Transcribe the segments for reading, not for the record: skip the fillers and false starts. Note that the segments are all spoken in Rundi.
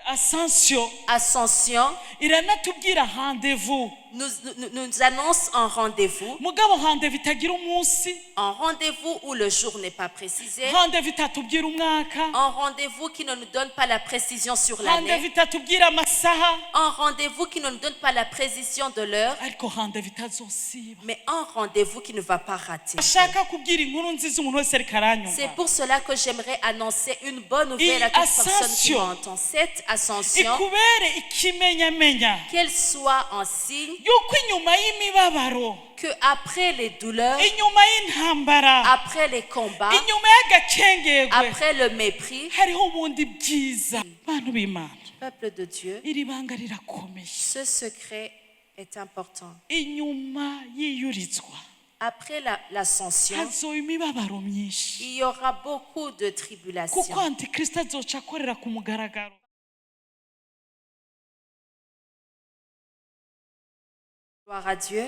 Ascension Ascension iranatubwira rendez-vous, nous annonce un rendez-vous, mugabo rendez-vous itagira umunsi, un rendez-vous où le jour n'est pas précisé, rendez-vous itatubwira umwaka, un rendez-vous qui ne nous donne pas la précision sur rendez-vous l'année, itatubwira amasaha, un rendez-vous qui ne nous donne pas la précision de l'heure, ariko rendez-vous itazosiba. Mais un rendez-vous qui ne va pas rater. Ashaka kubwira inkuru nziza umuntu wese ariko aranyumva. C'est pour cela que j'aimerais annoncer une bonne nouvelle à toute personne qui Ascension m'entend. Cette ascension, ikubere ikimenyamenya qu'elle soit un signe yuko inyuma y'imibabaro, que après les douleurs, inyuma y'intambara, après les combats, inyuma y'agakengerwe, après le mépris, hariho ubundi bwiza. Bantu b'Imana, peuple de Dieu, iri banga rirakomeye. Ce secret est important. Inyuma y'iyurizwa Après l'ascension, hazoba imibabaro myinshi, il y aura beaucoup de tribulations. Kuko antikristo azoca akorera ku mugaragaro. Gloire à Dieu.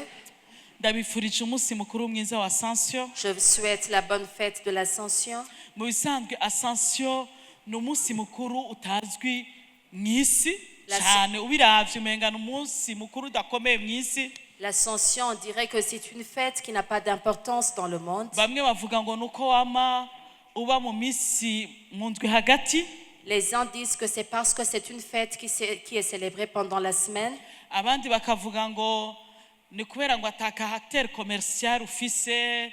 Ndabifurije umunsi mukuru mwiza wa Ascension. Je vous souhaite la bonne fête de l'Ascension. Mu bisanzwe Ascension ni umunsi mukuru utazwi mu isi cyane. Ubiravye umenga ni umunsi mukuru udakomeye mu isi. L'Ascension, on dirait que c'est une fête qui n'a pas d'importance dans le monde. Bamwe bavuga ngo ni uko wama uba mu minsi mu ndwi hagati. Les uns disent que c'est parce que c'est une fête qui est célébrée pendant la semaine. Abandi bakavuga ngo ni kubera ngo ata caractère commercial ufise,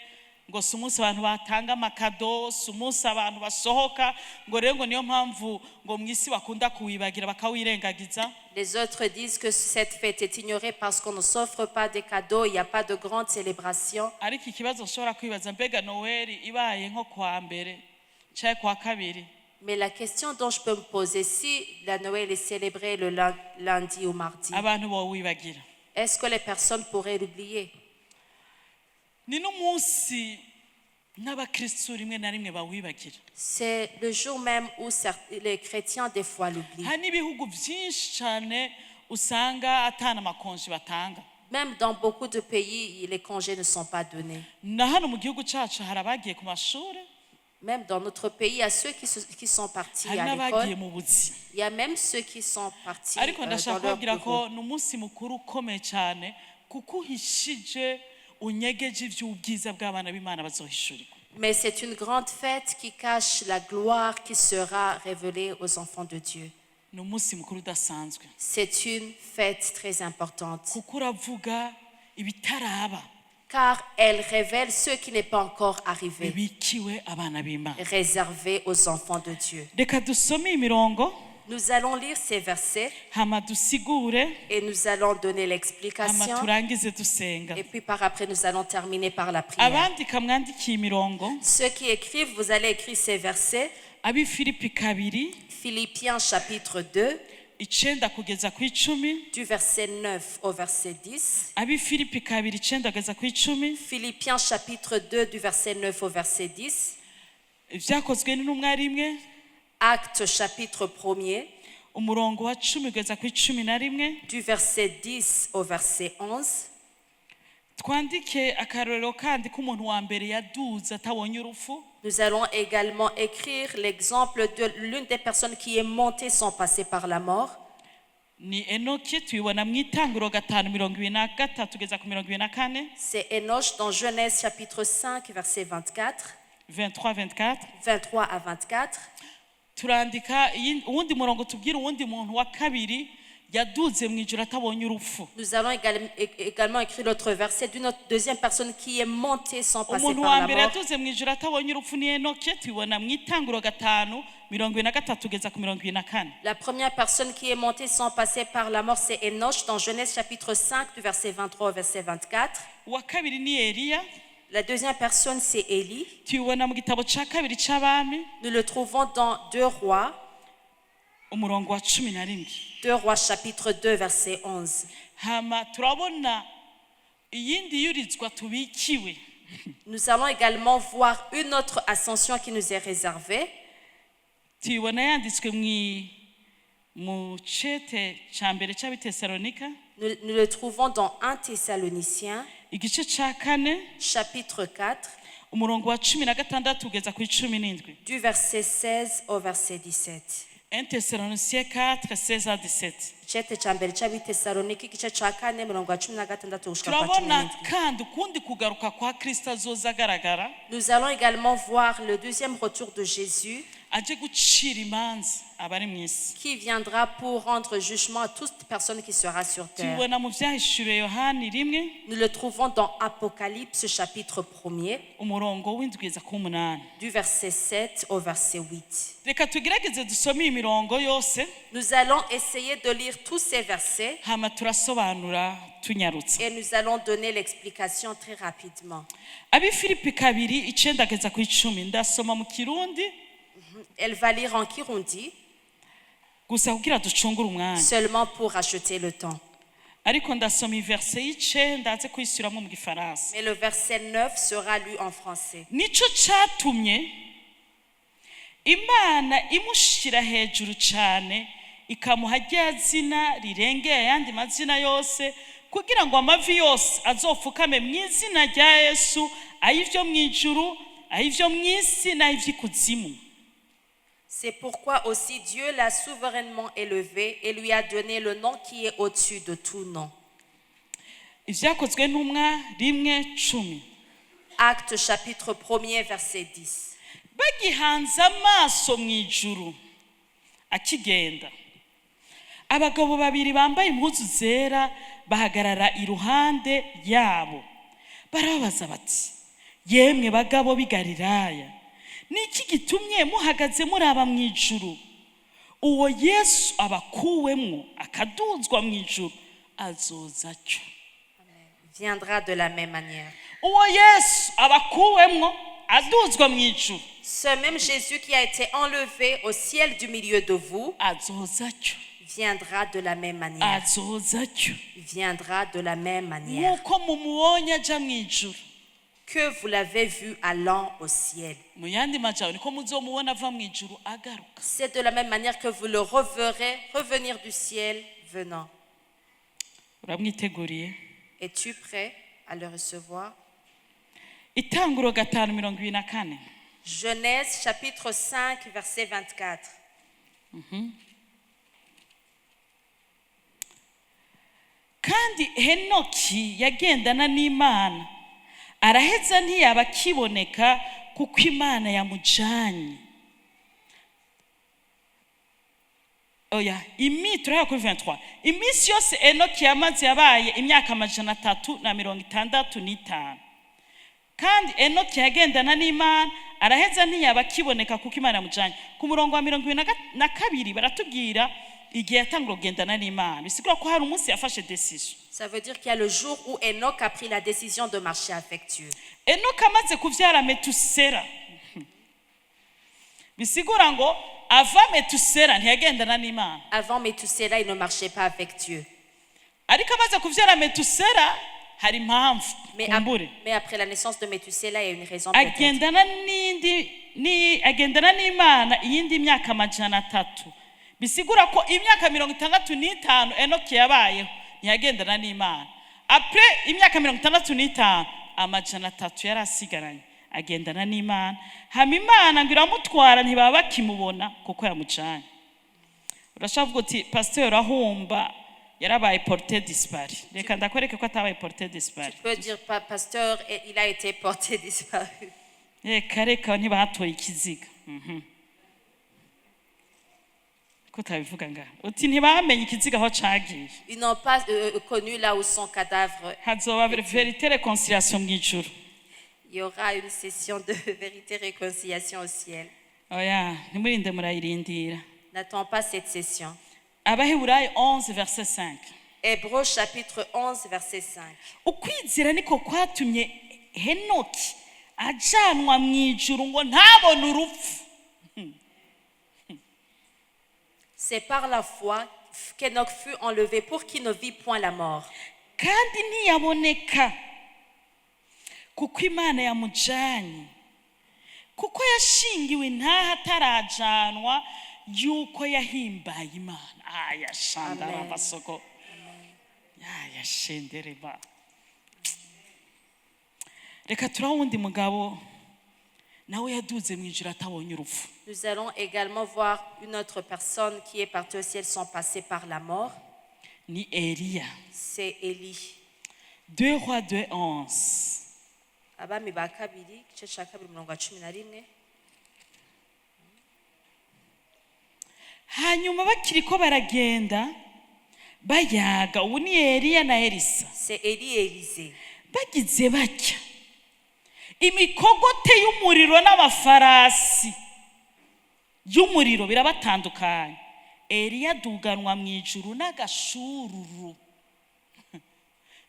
ngo si umunsi abantu batanga amakado, si umunsi abantu basohoka, ngo rero ngo niyo mpamvu ngo mu isi bakunda kuwibagira bakawirengagiza. Les autres disent que cette fête est ignorée parce qu'on ne s'offre pas des cadeaux, il n'y a pas de grande célébration. Ariko ikibazo nshobora kwibaza, mbega Noweli ibaye nko kwa mbere cyangwa kwa kabiri, Mais la question dont je peux me poser, si la Noël est célébrée le lundi ou mardi, abantu bowibagira? Est-ce que les personnes pourraient l'oublier? Ni n'umunsi n'abakristu rimwe na rimwe bawibagira. C'est le jour même où les chrétiens des fois l'oublient. Hari n'ibihugu byinshi cyane usanga atana amakonji batanga. Même dans beaucoup de pays, les congés ne sont pas donnés. Na hano mu gihugu cyacu hari abagiye ku mashuri, Même dans notre pays, il y a ceux qui sont partis hari à n'abagiye l'école. mu buzi. Il y a même ceux qui sont partis Ariko ndashaka dans leur kubabwira ko bureau. ni umunsi mukuru ukomeye cyane kuko uhishije unyegeje iby'ubwiza bw'abana b'Imana bazohishurirwa. Mais c'est une grande fête qui cache la gloire qui sera révélée aux enfants de Dieu. Ni umunsi mukuru udasanzwe, C'est une fête très importante kuko uravuga ibitaraba car elle révèle ce qui n'est pas encore arrivé, bibikiwe abana b'Imana. Réservé aux enfants de Dieu. Reka dusome iyi mirongo, Nous allons lire ces versets hama dusigure, et nous allons donner hama l'explication. turangize dusenga. Et puis par après, nous allons terminer par la prière. Abandika mwandikiye imirongo. Ceux qui écrivent, vous allez écrire ces versets. Ab'i Filipi 2, Philippiens chapitre 2, 9 kugeza ku 10. Du verset 9 au verset 10. Ab'i Filipi 2, 9 kugeza ku 10. Philippiens chapitre 2, du verset 9 au verset 10. Ibyakozwe n'Intumwa 1, Actes chapitre 1er, umurongo wa 10 kugeza ku 11. Du verset 10 au verset 11. Twandike akarorero kandi k'umuntu wa mbere yaduze atabonye urupfu. Nous allons également écrire l'exemple de l'une des personnes qui est montée sans passer par la mort. Ni Enoki, tubibona mu Itanguro 5, 23 kugeza ku 24. C'est Enoch dans Genèse chapitre 5, verset 24, 23 24. 23 à 24. Turandika uwundi murongo tubwira uwundi muntu wa kabiri yaduze mu ijuru atabonye urupfu. Nous allons également écrire l'autre verset d'une autre deuxième personne qui est montée sans passer Umuntu par wa la mbere mort. yaduze mu ijuru atabonye urupfu ni Enoke, tubibona mu Itanguro 5, 23 kugeza ku 24. La première personne qui est montée sans passer par la mort, c'est Enoch dans Genèse chapitre 5, du verset 23 au verset 24. Uwa kabiri ni Eliya. La deuxième personne, c'est Élie. Tubibona mu gitabo cya kabiri cy'Abami, Nous le trouvons dans 2 Rois, umurongo wa 11. 2 Rois chapitre 2, verset 11. Hama turabona iyindi yurizwa tubikiwe. Nous allons également voir une autre ascension qui nous est réservée. Tubibona yanditswe mu cete cya mbere cy'Abitesalonika, Nous le trouvons dans 1 Thessaloniciens, igice cya kane, chapitre 4, umurongo wa 16 kugeza ku 17. Du verset 16 au verset 17. 1 Thessaloniciens 4, 16 à 17. Icete ca mbere c'Abitesalonike igice ca kane murongo wa 16 gushika kwa cumi Turabona n'indwi. Kandi ukundi kugaruka kwa Kristo azoza agaragara Nous allons également voir le deuxième retour de Jésus aje gucira imanza abari mu isi. Qui viendra pour rendre jugement à toute personne qui sera sur terre. Tubibona mu Byahishuriwe Yohani rimwe Nous le trouvons dans Apocalypse chapitre 1er, umurongo w'indwi kugeza ku w'umunani. Du verset 7 au verset 8. Reka tugerageze dusome iyi mirongo yose Nous allons essayer de lire tous ces versets hama turasobanura tunyarutse. Et nous allons donner l'explication très rapidement. Ab'i Filipi kabiri icenda kugeza ku icumi ndasoma mu Kirundi Elle va lire en Kirundi gusa kugira ducungure umwanya. Seulement pour racheter le temps. Ariko ndasoma i verset y'icenda aze kuyisubiramo mu Gifaransa. Mais le verset 9 sera lu en français. Nico catumye Imana imushira hejuru cyane ikamuha rya zina rirengeye ayandi mazina yose kugira ngo amavi yose azofukame mu izina rya Yesu ay'ivyo mu ijuru ay'ivyo mu isi n'ay'ivy'ikuzimu. C'est pourquoi aussi Dieu l'a souverainement élevé et lui a donné le nom qui est au-dessus de tout nom. Ibyakozwe n'intumwa rimwe cumi. Actes chapitre 1er verset 10. Bagihanze amaso mu ijuru akigenda abagabo babiri bambaye impuzu zera bahagarara iruhande yabo barababaza bati yemwe bagabo b'i Galilaya ni iki gitumye muhagaze muraba mu ijuru uwo Yesu abakuwemwo akaduzwa mu ijuru azoza atyo. Viendra de la même manière. Uwo Yesu abakuwemwo aduzwa mu ijuru Ce même Jésus qui a été enlevé au ciel du milieu de vous azoza atyo viendra de la même manière. Azoza atyo Viendra de la même manière nk'uko mumubonye aja mu ijuru que vous l'avez vu allant au ciel. Mu yandi majambo niko muzomubona ava mu ijuru agaruka. C'est de la même manière que vous le reverrez revenir du ciel venant. Uramwiteguriye? Es-tu prêt à le recevoir? Itanguro gatanu mirongo ibiri na kane. Genèse chapitre 5, verset 24. Kandi Henoki yagendana n'Imana araheza ntiyaba akiboneka kuko Imana yamujanye. Oya imi turahera kuri 23. Iminsi yose Enoki yamaze yabaye imyaka 365 kandi Enoki yagendana n'Imana araheza ntiyaba akiboneka kuko Imana yamujanye. Ku murongo wa mirongo ibiri na kabiri baratubwira igihe yatangura kugendana n'Imana bisigura ko hari umunsi yafashe décision. Ça veut dire qu'il y a le jour où Enoch a pris la décision de marcher avec Dieu. Enoki amaze kubyara Metusera bisigura ngo ava Metusera ntiyagendana n'Imana. Avant Methuselah, il ne marchait pas avec Dieu. Ariko amaze kubyara Metusera hari impamvu kumbure Mais après la naissance de Methuselah, il y a une raison peut-être. Agendana n'indi ni agendana n'Imana iyindi myaka 300 bisigura ko imyaka 65 Enoki yabayeho ntiyagendana n'Imana. Après imyaka 65 300 yari asigaranye agendana n'Imana hama Imana ngo iramutwara ntibaba bakimubona kuko yamucanye. Urashobora kuvuga uti pasiteri ahumba yarabaye porté disparu reka ndakwereke ko atabaye porté disparu. Tu peux dire, Pasteur, et il a été porté disparu. Reka reka ntibatoye ikiziga. Ko utabivuga ngaha uti ntibamenye ikiziga aho cagiye. Ils n'ont pas connu là où son cadavre. Hazoba vérité réconciliation mu ijuru. Il y aura une session de vérité réconciliation au ciel. Oya ntimurinde murayirindira. N'attends pas cette session. Abaheburayo 11 verset 5. Hébreux chapitre 11, verset 5. Ukwizera niko kwatumye Henoki ajanwa mu ijuru ngo ntabone urupfu. C'est par la foi qu'Enoch fut enlevé pour qu'il ne vit point la mort. Kandi ntiyaboneka kuko Imana yamujanye kuko yashingiwe intaha atarajanwa yuko yahimbaye Imana aya shandarabasoko aya shendereba. Reka turaho uwundi mugabo Nawe yaduze mu ijuru atabonye urupfu. Nous allons également voir une autre personne qui est partie au ciel sans passer par la mort. Ni Eliya. C'est Élie. 2 Rois 2 11. Abami ba kabiri igice cya kabiri umurongo wa 11. Hanyuma bakiriko baragenda bayaga, ubu ni Eliya na Elisa, C'est Élie et Élisée. Bagize batya, imikogote y'umuriro n'amafarasi y'umuriro birabatandukanya, Eliya aduganwa mu ijuru n'agashururu.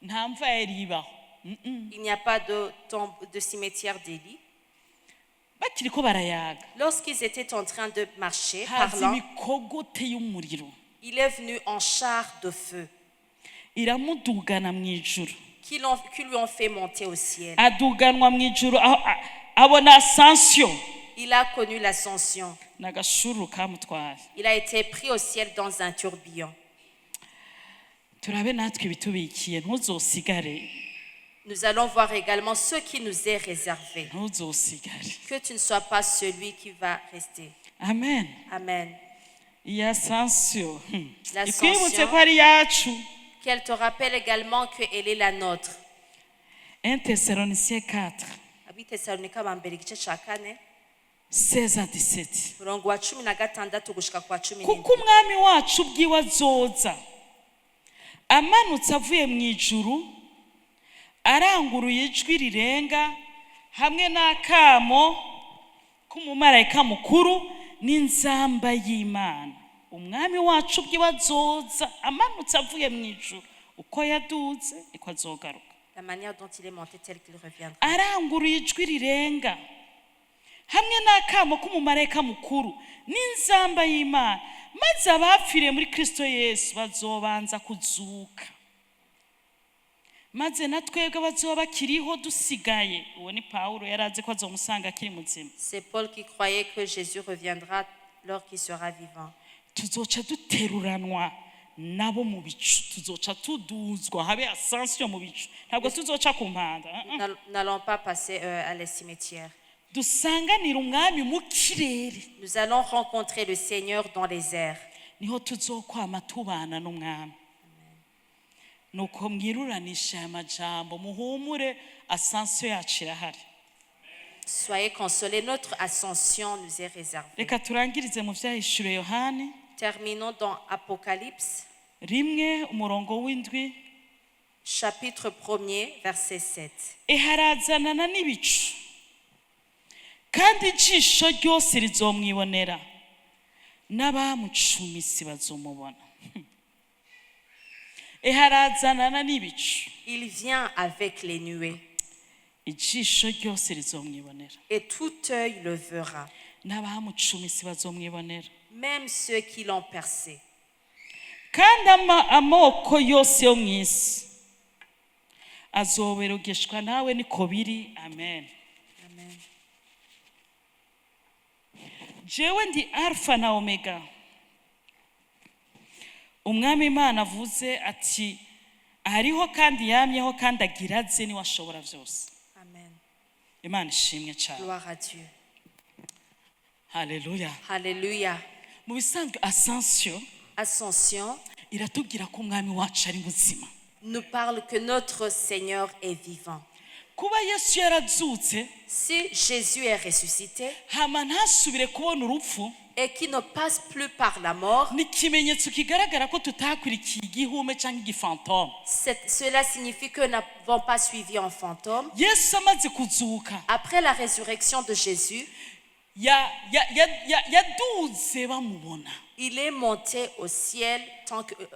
Nta mva yari ibaho. Il n'y a pas de tombe, de cimetière d'Élie. Bakiriko barayaga, Lorsqu'ils étaient en train de marcher, haza parlant, imikogote y'umuriro, il est venu en char de feu iramudugana mu ijuru. qui lui ont fait monter au ciel. Aduganwa mu ijuru abona ascension. Il a connu l'ascension. N'agashururu kamutwaye. Il a été pris au ciel dans un tourbillon. Turabe natwe ibitubikiye, ntuzosigare. Nous allons voir également ce qui nous est réservé. Ntuzosigare. Que tu ne sois pas celui qui va rester. Amen. Amen. Iyi ascension, L'ascension. ikwibutse ko ari iyacu. Qu'elle te rappelle également qu'elle est la nôtre. 1 Thessaloniciens 4, Abitesalonika ba mbere igice cya kane, 16 à 17. Umurongo wa 16 gushika ku wa cumi Kuko n'indwi. Umwami wacu ubwiwe azoza amanutse avuye mu ijuru, aranguruye ijwi rirenga, hamwe n'akamo k'umumarayika mukuru n'inzamba y'Imana. Umwami wacu ubwiwe azoza amanutse avuye mu ijuru, uko yaduze niko azogaruka. La manière dont il est monté, tel qu'il reviendra. Aranguruye ijwi rirenga, hamwe n'akamo k'umumarayika mukuru n'inzamba y'Imana, maze abapfiriye muri Kristo Yesu bazobanza kuzuka, maze na twebwe bazoba bakiriho dusigaye. Uwo ni Pawulo, yari azi ko azomusanga akiri muzima. C'est Paul qui croyait que Jésus reviendra lorsqu'il sera vivant. Tuzoca duteruranwa nabo mu bicu, tuzoca tuduzwa, habe ascension mu bicu, ntabwo tuzoca ku mpanda. Nous n'allons pas passer à les cimetières. Dusanganire Umwami mu kirere. Nous allons rencontrer le Seigneur dans les airs. Niho tuzokwama tubana n'Umwami. Nuko mwiruranisha aya majambo, muhumure, ascension yacu irahari. Soyez consolés, notre ascension nous est réservée. Reka turangirize mu Vyahishuriwe Yohani, Terminons dans Apocalypse, 1, umurongo w'7. Chapitre 1er, verset 7. Eharazanana n'ibicu, kandi ijisho ryose rizomwibonera, n'abamucumise bazomubona. Eharazanana n'ibicu. Il vient avec les nuées, Ijisho ryose rizomwibonera, et tout œil le verra, n'abamucumise bazomwibonera, même ceux qui l'ont percé. Kandi amoko yose yo mu isi azoberogeshwa nawe. Niko biri, amen. Amen. Jewe ndi Alfa na Omega, Umwami Imana avuze ati ariho kandi yamyeho kandi agira aze, niwe ashobora byose. Amen. Imana ishimwe cyane. Gloire à Dieu. Haleluya. Alléluia. Mu bisanzwe ascension Ascension iratubwira ko Umwami wacu ari muzima. Nous parle que notre Seigneur est vivant. Kuba Yesu yarazutse, Si Jésus est ressuscité hama ntasubire kubona urupfu, et qu'il ne passe plus par la mort, ni ikimenyetso kigaragara ko tutakurikiye igihume cyangwa igifantôme. Cela signifie que nous n'avons pas suivi un fantôme. Yesu amaze kuzuka, Après la résurrection de Jésus, yaduze bamubona, il est monté au ciel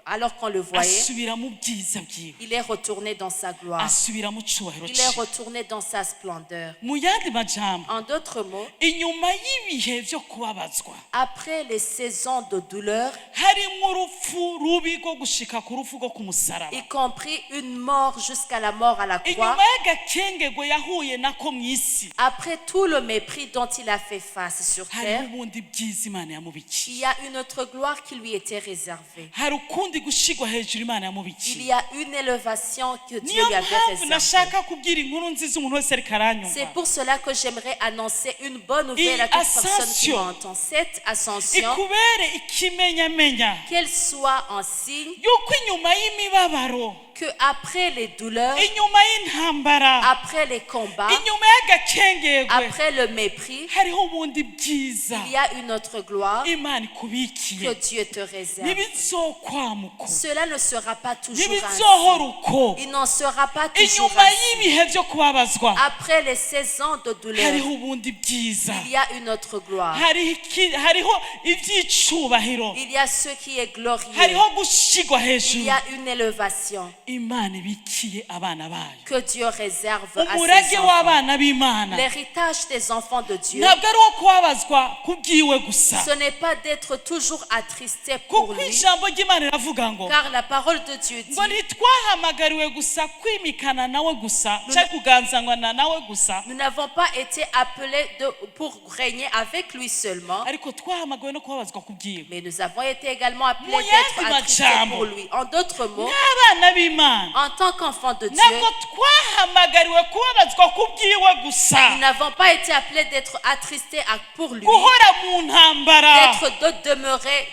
alors qu'on le voyait. Asubira mu bwiza bwiwe, Il est retourné dans sa gloire. Asubira mu cyubahiro Il est cye. Retourné dans sa splendeur. Mu yandi majambo, En d'autres mots, inyuma y'ibihe byo kubabazwa, après les saisons de douleur, harimo urupfu rubi rwo gushika ku rupfu rwo ku musaraba, y compris une mort jusqu'à la mort à la croix, inyuma y'agakengego yahuye nako mu isi, après tout le mépris dont il a fait face sur hariho terre, ubundi bwiza Imana il yamubikiye. y a une autre autre gloire qui lui était réservée. Hari ukundi gushigwa hejuru Imana Il yamubikiye. Y a une élévation que Dieu Niyo lui avait mpamvu réservée. Nashaka kubwira inkuru nziza umuntu wese ariko C'est aranyumva. Pour cela que j'aimerais annoncer une bonne nouvelle à toute personne qui Ascension m'entend. Cette ascension, ikubere ikimenyamenya qu'elle soit en signe yuko inyuma y'imibabaro, que après les douleurs, inyuma y'intambara, après les combats, inyuma y'agakengegwe, après le mépris, hariho ubundi bwiza il y a une autre gloire Imana que ikubikiye. Dieu te réserve. Ntibizokwama uko. Cela ne sera pas toujours ainsi. Ntibizohora uko. Il n'en sera pas toujours Inyuma ainsi. Y'ibihe byo kubabazwa, Après les 16 ans de douleur, hariho ubundi bwiza. Il y a une autre gloire. Hariho iki- hariho ibyicubahiro. Il y a ce qui est glorieux. Hariho gushigwa Il hejuru y a une élévation Imana ibikiye abana bayo. Que Dieu réserve à Umurage ses enfants. W'abana b'Imana L'héritage des enfants de Dieu, ntabwo ari uwo kubabazwa kubwiwe gusa, ce n'est pas d'être toujours attristé pour kuko lui, ijambo ry'Imana riravuga ngo car la parole de Dieu dit, ngo ntitwahamagariwe gusa kwimikana nawe gusa cyangwa kuganzangana nawe gusa, nous n'avons pas été appelés pour régner avec lui seulement, ariko twahamagawe no kubabazwa kubwiwe. Mais nous avons été également appelés Mu d'être yandi attristés majambo, pour lui. En d'autres mots, nk'abana b'Imana, en tant qu'enfants de Dieu, ntabwo twahamagariwe kubabazwa kubwiwe gusa, nous n'avons pas été appelés d'être attristés pour lui, guhora mu ntambara, d'être de demeurer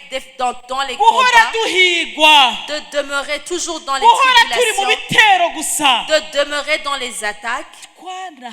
dans les guhora combats, duhigwa, de demeurer toujours dans les guhora turi mu tribulations, bitero gusa. De demeurer dans les attaques.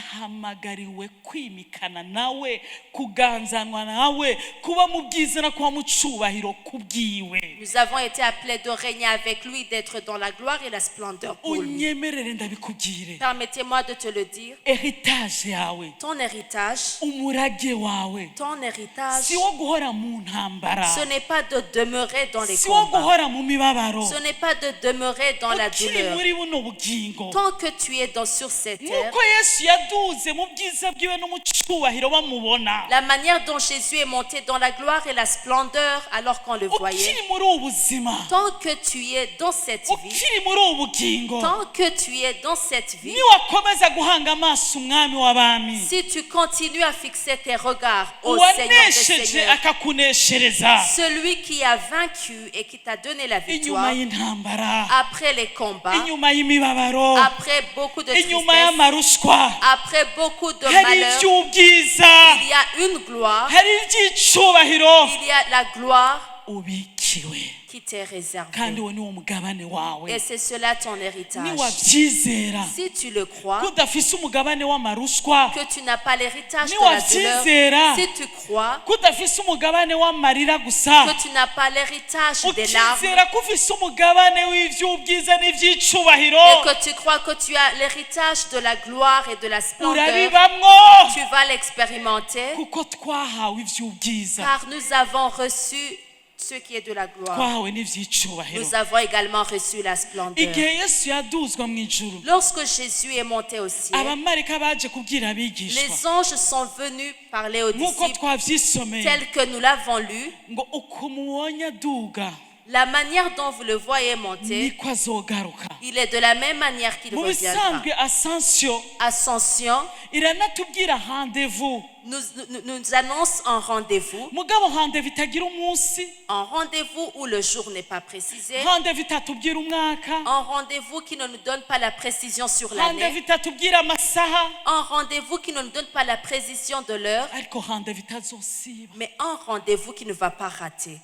Twarahamagariwe kwimikana nawe, kuganzanwa nawe, kuba mu bwiza no kuba mu cyubahiro kubwiwe. Nous avons été appelés de régner avec lui, d'être dans la gloire et la splendeur pour lui. Unyemerere ndabikubwire. Permettez-moi de te le dire. Héritage yawe, Ton héritage, umurage wawe, ton héritage, si wo guhora mu ntambara, ce n'est pas de demeurer dans les si wo combats. Guhora mu mibabaro. Ce n'est pas de demeurer dans la Ukiri douleur. Muri buno bugingo, Tant que tu es sur cette terre, nk'uko Yesu yaduze mu bwiza bwiwe no mu cyubahiro bamubona, la manière dont Jésus est monté dans la gloire et la splendeur alors qu'on le voyait, ukiri muri ubu buzima, tant que tu es dans cette vie, ukiri muri ubu bugingo, tant que tu es dans cette vie, niwakomeza guhanga amaso umwami w'abami, si tu continues à fixer tes regards au Seigneur des uwanesheje Seigneurs, akakuneshereza, celui qui a vaincu et qui t'a donné la inyuma victoire, y'intambara, après les combats, inyuma y'imibabaro, après beaucoup de inyuma tristesse, y'amarushwa, après beaucoup de hari malheurs, iby'ubwiza, il y a une gloire, hari iby'icubahiro il y a la gloire ubikiwe, qui t'est réservée. Kandi uwo ni wo mugabane wawe. Et c'est cela ton héritage. Niwabyizera Si tu le crois, ko udafise umugabane w'amarushwa, que tu n'as pas l'héritage de la douleur, niwabyizera si tu crois ko udafise umugabane w'amarira gusa, que tu n'as pas l'héritage des larmes, ukizera ko ufise umugabane w'iby'ubwiza n'iby'icubahiro, et que tu crois que tu as l'héritage de la gloire et de la splendeur, urabibamwo, tu vas l'expérimenter, kuko twahawe iby'ubwiza, car nous avons reçu ce qui est de la gloire. Twahawe n'iby'icubahiro. Nous avons également reçu la splendeur. Igihe Yesu yaduzwa mu ijuru, Lorsque Jésus est monté au ciel, abamarayika baje kubwira abigishwa, les anges sont venus parler aux nk'uko disciples twabyisomeye, tel que nous l'avons lu. Ngo uko mubonye aduga, La manière dont vous le voyez monter, niko azogaruka. Il est de la même manière qu'il Mu reviendra. bisanzwe ascension Ascension iranatubwira rendez-vous, nous annonce un rendez-vous, mugabo rendez-vous itagira umunsi, un rendez-vous où le jour n'est pas précisé, rendez-vous itatubwira umwaka, un rendez-vous qui ne nous donne pas la précision sur rendez-vous l'année, itatubwira amasaha, un rendez-vous qui ne nous donne pas la précision de l'heure, ariko rendez-vous itazosiba. Mais un rendez-vous qui ne va pas rater.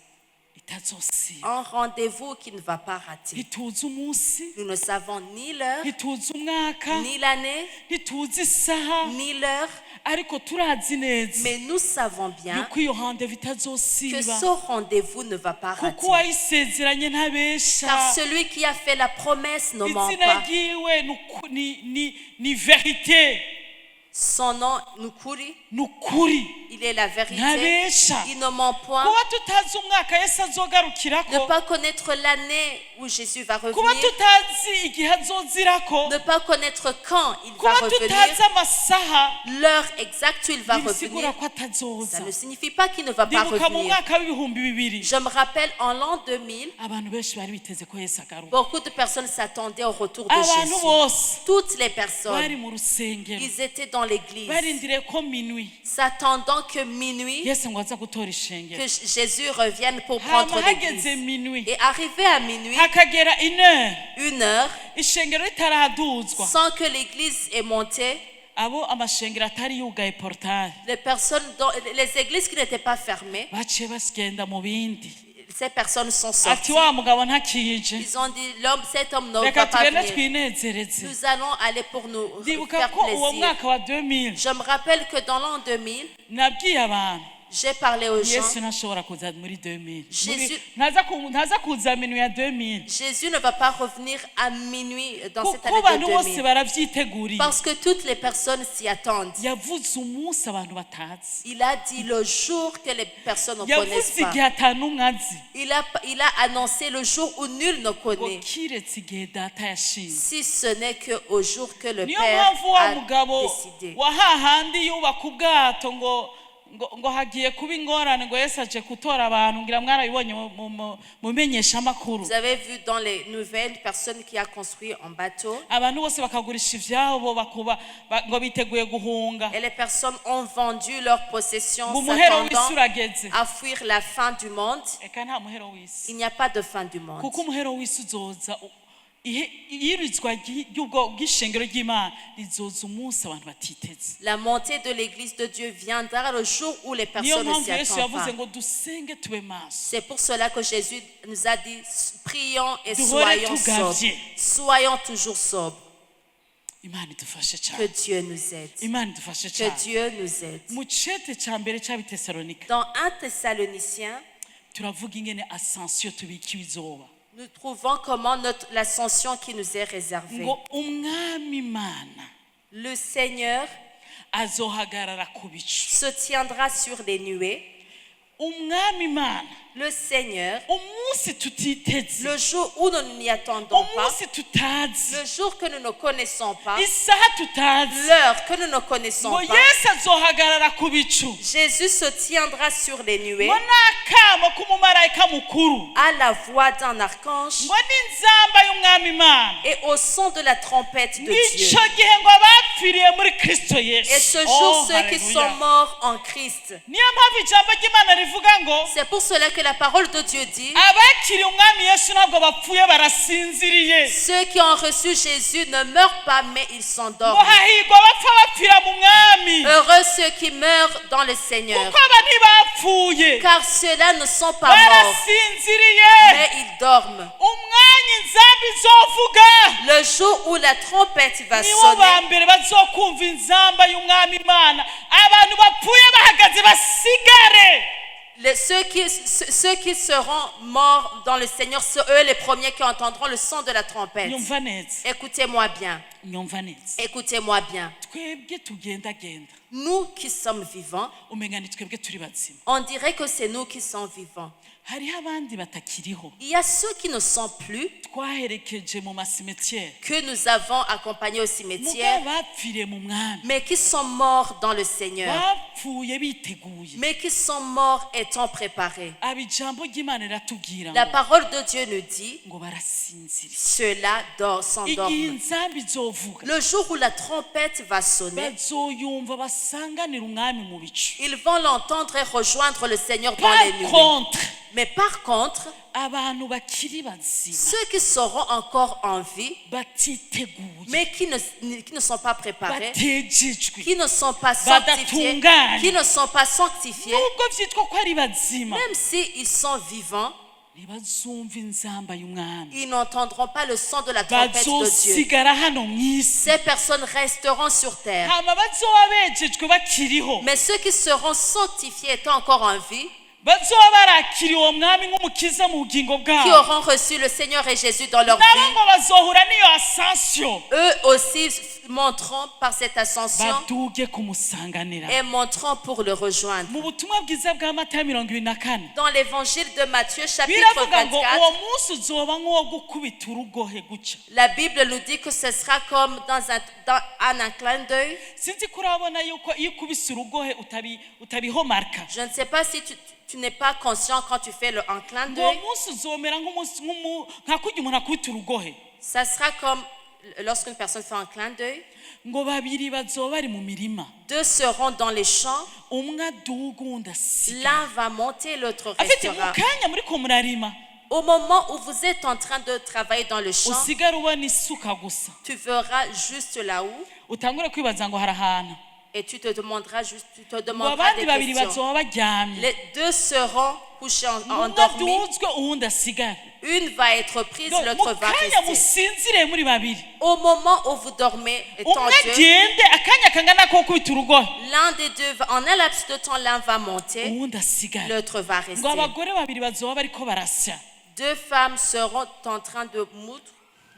Itazosiba. Un rendez-vous qui ne va pas rater. Ntituzi umunsi, Nous ne savons ni l'heure, ntituzi umwaka, ni l'année, ntituzi isaha, ni l'heure, ariko turazi neza mais nous savons bien yuko iyo rendez-vous que itazosiba, ce rendez-vous ne va pas kuko rater. Uwayisezeranye ntabesha. Car celui qui a fait la promesse ne ment Izina pas. Ryiwe ni uku- ni ni ni vérité. Son nom, Nukuri, Ni ukuri, il est la vérité. Ntabesha. Il ne ment point. Kuba tutazi umwaka Yesu azogarukirako, Ne pas connaître l'année où Jésus va kuba revenir, tutazi igihe azozirako, ne pas connaître quand il va kuba revenir, tutazi amasaha, l'heure exacte où il va ntibisigura revenir, ko atazoza. Ça ne signifie pas qu'il ne va pas Ndibuka mu revenir. Mwaka w'ibihumbi bibiri, Je me rappelle en l'an 2000, abantu benshi bari biteze ko Yesu agaruka. Beaucoup de personnes s'attendaient au retour de Abantu Jésus. Bose Toutes les bari personnes, mu rusengero. Ils étaient dans dans l'église, Barindiriye ko minuit s'attendant que minuit, Yesu ngo aza gutora ishengero. Que Jésus revienne pour Hama prendre hageze l'église. minuit, Et arrivé à minuit, hakagera 1h, 1 heure, ishengero ritaraduzwa, sans que l'église est montée, abo amashengero atari yugaye portail, les personnes, les églises qui n'étaient pas fermées, baciye bagenda mu bindi. Ces personnes sont Ati sorties. wa mugabo ntakije, Ils ont dit, l'homme, cet homme ne reka va pas tugende venir. twinezereze. Nous allons aller pour nous Ndibuka faire ko uwo plaisir. Mwaka wa 2000 Je me rappelle que dans l'an 2000, nabwiye abantu, j'ai parlé aux gens. Yesu ntashobora kuza muri 2000. Jésus- Ntaza ku- ntaza kuza minuit ya 2000, Jésus ne va pas revenir à minuit dans cette kuko année abantu de bose 2000. barabyiteguriye. Parce que toutes les personnes s'y attendent. Yavuze umunsi abantu batazi. Il a dit le jour que les personnes ne connaissent Yavuze pas. igihe ata n'umwe azi. Il a annoncé le jour où nul ne Ngo connaît, kiretse igihe data yashinze. si ce n'est qu'au jour que le Niyo Père mpamvu wa a mugabo décidé. wa hahandi yubaka ubwato ngo ngo ngo hagiye kuba ingorane ngo Yesu aje gutora abantu, ngira mwarabibonye mu- mu- mu- mu menyeshamakuru. Vous avez vu dans les nouvelles personnes qui a construit un bateau Abantu bose bakagurisha ibyabo bakuba ba- ngo biteguye guhunga, et les personnes ont vendu leurs possessions ngo umuhero w'isi s'attendant urageze. À fuir la fin du monde. Eka nta muhero w'isi. Il n'y a pas de fin du monde. Kuko umuhero w'isi uzoza u- ihe- iyirizwa ry'i- ry'ubwo bw'ishengero ry'Imana rizoza umunsi abantu batiteze. La montée de l'église de Dieu viendra le jour où les Niyo personnes ne mpamvu s'y Yesu attendent yavuze pas. ngo dusenge tube maso. C'est pour cela que Jésus nous a dit, prions et Duhore soyons sobres. tugavye. Soyons toujours sobres. Imana idufashe Que cyane. Dieu nous aide. Imana idufashe Que cyane. Dieu nous aide. Mu cete cya mbere cy'Abitesalonika, Dans 1 Thessaloniciens, turavuga ingene ascension tubikiwe izoba. Nous trouvons comment l'ascension qui nous est réservée. Ngo umwami Imana Le Seigneur azohagarara ku bicu. Se tiendra sur les nuées. Umwami Imana, Le Seigneur, umunsi tutiteze, le jour où nous n'y attendons pas, umunsi tutazi, le jour que nous ne connaissons pas, isaha tutazi, l'heure que nous ne connaissons ngo pas, Yesu azohagarara ku bicu, Jésus se tiendra sur les nuées ngo n'akamo k'umumarayika mukuru, à la voix d'un archange ngo n'inzamba y'umwami Imana, et au son de la trompette de Dieu. icyo gihe ngo abapfiriye muri Kristo Yesu. Et ce jour, Oh, ceux qui hallelujah. sont morts en Christ. Niyo mpamvu ijambo ry'Imana rivuga ngo C'est pour cela que la parole de Dieu dit, abakiriye umwami Yesu ntabwo bapfuye, barasinziriye. Ceux qui ont reçu Jésus ne meurent pas, mais ils Ngo s'endorment. hahirwa abapfa bapfira mu mwami, Heureux ceux qui meurent dans le Seigneur, kuko aba ntibapfuye, car ceux-là ne sont pas morts, barasinziriye. Mais ils dorment. Umwanya inzamba izovuga, Le jour où la trompette va nibo ba sonner, mbere bazokumva inzamba y'umwami Imana, abantu bapfuye bahagaze basigare. ceux qui seront morts dans le Seigneur, c'est eux les premiers qui entendront le son de la trompette. Nyumva neza. Écoutez-moi bien, Nyumva neza. Écoutez-moi bien. Twebwe tugendagenda, Nous qui sommes vivants, umenga ni twebwe turi bazima. On dirait que c'est nous qui sommes vivants. Hariho abandi batakiriho, Il y a ceux qui ne sont plus, twaherekeje mu ma cimetières, que nous avons accompagnés au cimetière, mugabo bapfiriye mu mwami, mais qui sont morts dans le Seigneur, bapfuye biteguye. Mais qui sont morts étant préparés. Aba ijambo ry'Imana riratubwira La ngo parole de Dieu nous dit, ngo barasinziriye. Ceux-là Igihe s'endorment. inzamba izovuga, Le jour où la trompette va sonner, bazoyumva basanganira umwami mu bicu. Ils vont l'entendre et rejoindre le Seigneur dans Par les nuées. Contre, Mais par contre, abantu bakiri bazima, ceux qui seront encore en vie, batiteguye, mais qui ne sont pas préparés, batejejwe, qui ne sont pas sanctifiés, badatunganye, qui ne sont pas sanctifiés, nubwo byitwa ko ari bazima, même s'ils sont vivants, ntibazumva inzamba y'umwami, ils n'entendront pas le son de la trompette de Dieu. Bazosigara hano mu isi. Ces personnes resteront sur terre. Hama bazoba bejejwe bakiriho, Mais ceux qui seront sanctifiés étant encore en vie, bazoba barakiriye uwo mwami nk'umukiza mu bugingo qui bwabo, auront reçu le Seigneur et Jésus dans leur nabo vie, ngo bazohura n'iyo ascension, eux aussi monteront par cette ascension baduge kumusanganira. Et monteront pour le rejoindre. Mu butumwa bwiza bwa Matayo 24, Dans l'évangile de Matthieu, chapitre biravuga ngo 24, uwo munsi uzoba nk'uwo gukubita urugohe guca. La Bible nous dit que ce sera comme dans un clin d'œil. Sinzi ko urabona yuko iyo ukubise urugohe utabi- utabihomarka. Je ne sais pas si tu n'es pas conscient quand tu fais un clin Ngo uwo d'œil. munsi uzomera nk'umunsi nk'umu- nka kurya umuntu akubita urugohe. Ça sera comme lorsqu'une personne fait un clin d'œil, Ngo babiri bazoba bari mu mirima, deux seront dans les champs, umwe aduga uwundi asiga. L'un va monter, l'autre Afite mu restera. Kanya muriko murarima, Au moment où vous êtes en train de travailler dans le champ, usigare ubona isuka gusa, tu verras juste là-où utangure kwibaza ngo hari ahantu. Et tu te demanderas juste, tu te Ngo demanderas abandi des babiri questions. bazoba baryamye, Les deux seront couchés, ngo umwe endormis. aduzwe uwundi asigare. Une va être prise, Ngo l'autre mu va kanya rester. musinzire muri babiri, Au moment où vous dormez, étant umwe deux, agende akanya kangana ko kubita urugohe, l'un des deux, en un laps de temps, l'un va monter, uwundi asigare. L'autre va Ngo rester. Abagore babiri bazoba bariko barasya. Deux femmes seront en train de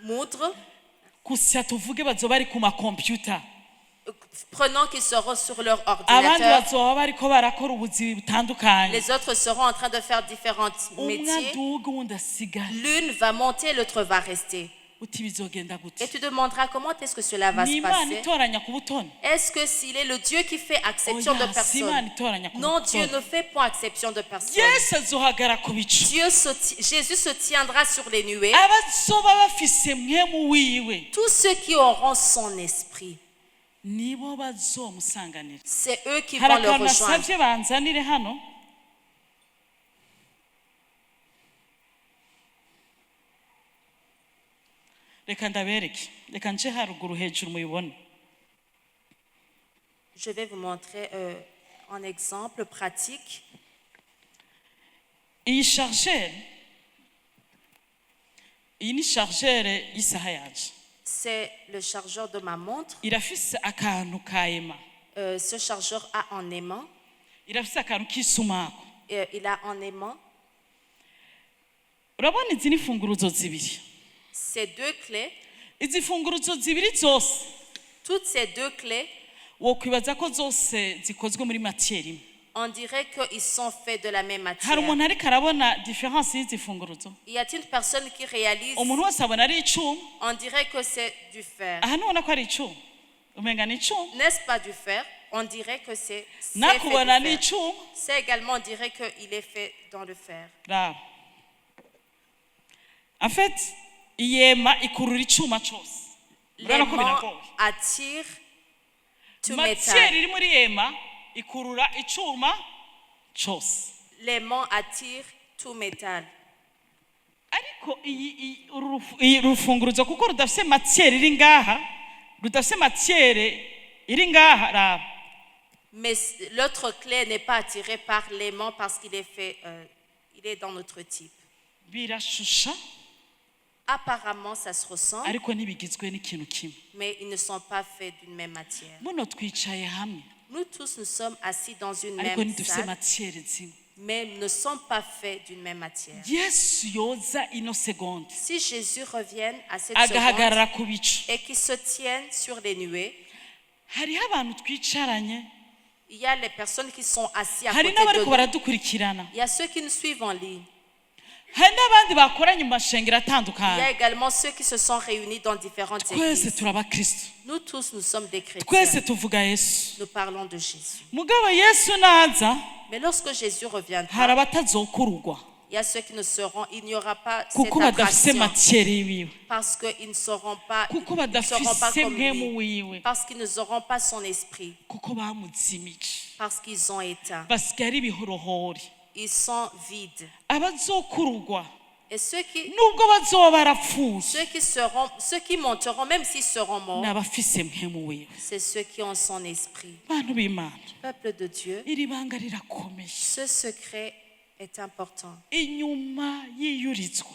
moudre, Gusya tuvuge bazoba bari ku makompiyuta, prenant qu'ils seront sur leur abandi ordinateur. Bazoba bariko barakora ubuzi butandukanye. Les autres seront en train de faire différents Umwe métiers. Aduga uwundi asigare. L'une va monter, l'autre va rester. Uti bizogenda gute? Et tu demanderas comment est-ce que cela va Ni se Imana passer. Itoranya ku butoni? Est-ce que s'il est le Dieu qui fait exception de Oya, si Imana personne? Itoranya ku Non, Dieu butoni. Ne fait point exception de personne. Yesu azohagara ku bicu. Jésus se tiendra sur les nuées. Abazoba bafise mpwemu wiwe Tous ceux qui auront son esprit, nibo bazomusanganira. C'est eux qui Hari vont le akantu rejoindre. nasabye banzanire hano. Reka ndabereke, reka nje haruguru hejuru mubibone. Je vais vous montrer un exemple pratique. Iyi chargeur, iyi ni chargeur y'isaha yanje. C'est le chargeur de ma montre. Irafise akantu ka aimant. Ce chargeur a un aimant. Irafise akantu k'isumako. Il a un aimant. Urabona izi ni imfunguruzo zibiri. Ces deux clés, Izi mfunguruzo zibiri zose, toutes ces deux clés, wokwibaza ko zose zikozwe muri matière imwe. On dirait qu'ils sont faits de la même Hari matière. Umuntu ariko arabona différence y'izi mfunguruzo? Y a-t-il une personne qui réalise? Umuntu wese abona ari icuma. On dirait que c'est du fer. Aha ntubona ko ari icuma? Umenga ni icuma. N'est-ce pas du fer? On dirait que c'est fait Nakubona du ni fer. Icuma. C'est également, on dirait qu'il est fait dans le fer. Raba, en fait iyi aimant ikurura icuma cose. Urabona ko L'aimant biragoye. Attire tout Matière métal. Iri muri aimant ikurura icuma cose. L'aimant attire tout métal. Ariko iyi iyi- uru iyi rufunguruzo kuko rudafise matière iri ngaha, rudafise matière iri ngaha, raba. Mais l'autre clé n'est pas attirée par l'aimant parce qu'il est fait, il est dans notre type. Birashusha, Apparemment, ça se ressemble, ariko ntibigizwe n'ikintu kimwe. Mais ils ne sont pas faits d'une même matière. Muno twicaye hamwe, Nous tous, nous sommes assis dans une ariko même ntidufise salle, matière zimwe. Mais ne sommes pas faits d'une même matière. Yesu yoza ino segonde, Si Jésus revienne à cette seconde agahagarara ku bicu, et qu'il se tienne sur les nuées, hariho abantu twicaranye, il y a les personnes qui sont assises à hari côté de n'abariko nous. baradukurikirana, Il y a ceux qui nous suivent en ligne. Hari n'abandi bakoranye mu mashengero Il y a atandukanye. Également ceux qui se sont réunis dans différentes Twese églises. turi abakristo. Nous tous, nous sommes des chrétiens. Twese tuvuga Yesu. Nous parlons de Jésus. Mugabo Yesu naza, Mais lorsque Jésus reviendra, hari abatazokurugwa il y a ceux qui ne seront, il n'y aura pas cette kuko badafise attraction matière yiwiwe, parce qu'ils ne seront pas, kuko ils ne seront pas badafise comme mpwemu lui, wiwe, parce qu'ils ne auront pas son esprit, kuko bamuzimije, parce qu'ils ont éteint. Basigaye ari ibihorohori. Ils sont vides. Abazokurugwa, Et nubwo bazoba barapfuye, ceux qui monteront, même s'ils seront morts, ni abafise mpwemu wiwe. C'est ceux qui ont son esprit. Bantu b'Imana, Peuple de Dieu, iri banga rirakomeye. Ce secret est important. Inyuma y'iyurizwa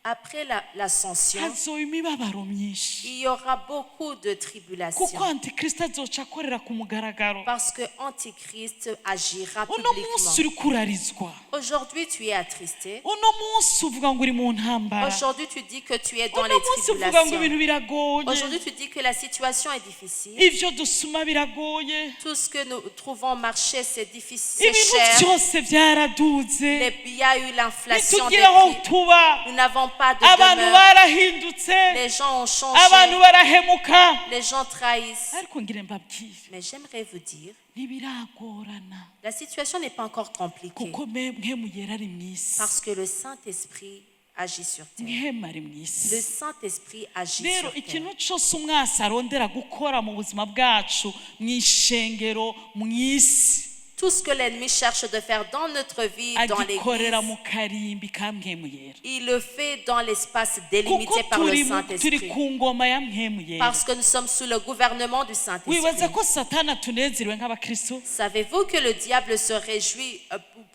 Après l'ascension, hazoba imibabaro myinshi, il y aura beaucoup de tribulations. Kuko antikristo azoca akorera ku mugaragaro. Parce que Antichrist agira Uno munsi publiquement. uri kurarizwa. Aujourd'hui, tu es attristé. Uno munsi uvuga ngo uri mu ntambara. Aujourd'hui, tu dis que tu es dans Uno les munsi uvuga ngo ibintu tribulations. Biragoye. Aujourd'hui, tu dis que la situation est difficile. Ibyo dusuma biragoye. Tout ce que nous trouvons au marché, c'est difficile, c'est Ibintu cher. Byose byaraduze. Il y a eu l'inflation des Ntitugira aho prix. Tuba. Nous n'avons pas de Abantu demeure. Barahindutse. Les gens ont changé. Abantu barahemuka. Les gens trahissent. Ariko ngire mbabwire, Mais j'aimerais vous dire, ntibiragorana, la situation n'est pas encore compliquée kuko mpwemu yera ari mu isi. parce que le Saint-Esprit agit sur terre. Mpwemu ari mu Le isi. Saint-Esprit agit Rero sur terre. ikintu cyose umwasi arondera gukora mu buzima bwacu, mu ishengero, mu isi, Tout ce que l'ennemi cherche de faire dans notre vie, dans agikorera l'Église, mu karimbi ka Mpwemu Yera, il le fait dans l'espace délimité kuko par le turi turi Saint-Esprit. Ku ngoma ya Mpwemu Yera. Parce que nous sommes sous le gouvernement du Wibaza Saint-Esprit. Ko satani atunezerewe nk'abakristo? Savez-vous que le diable se réjouit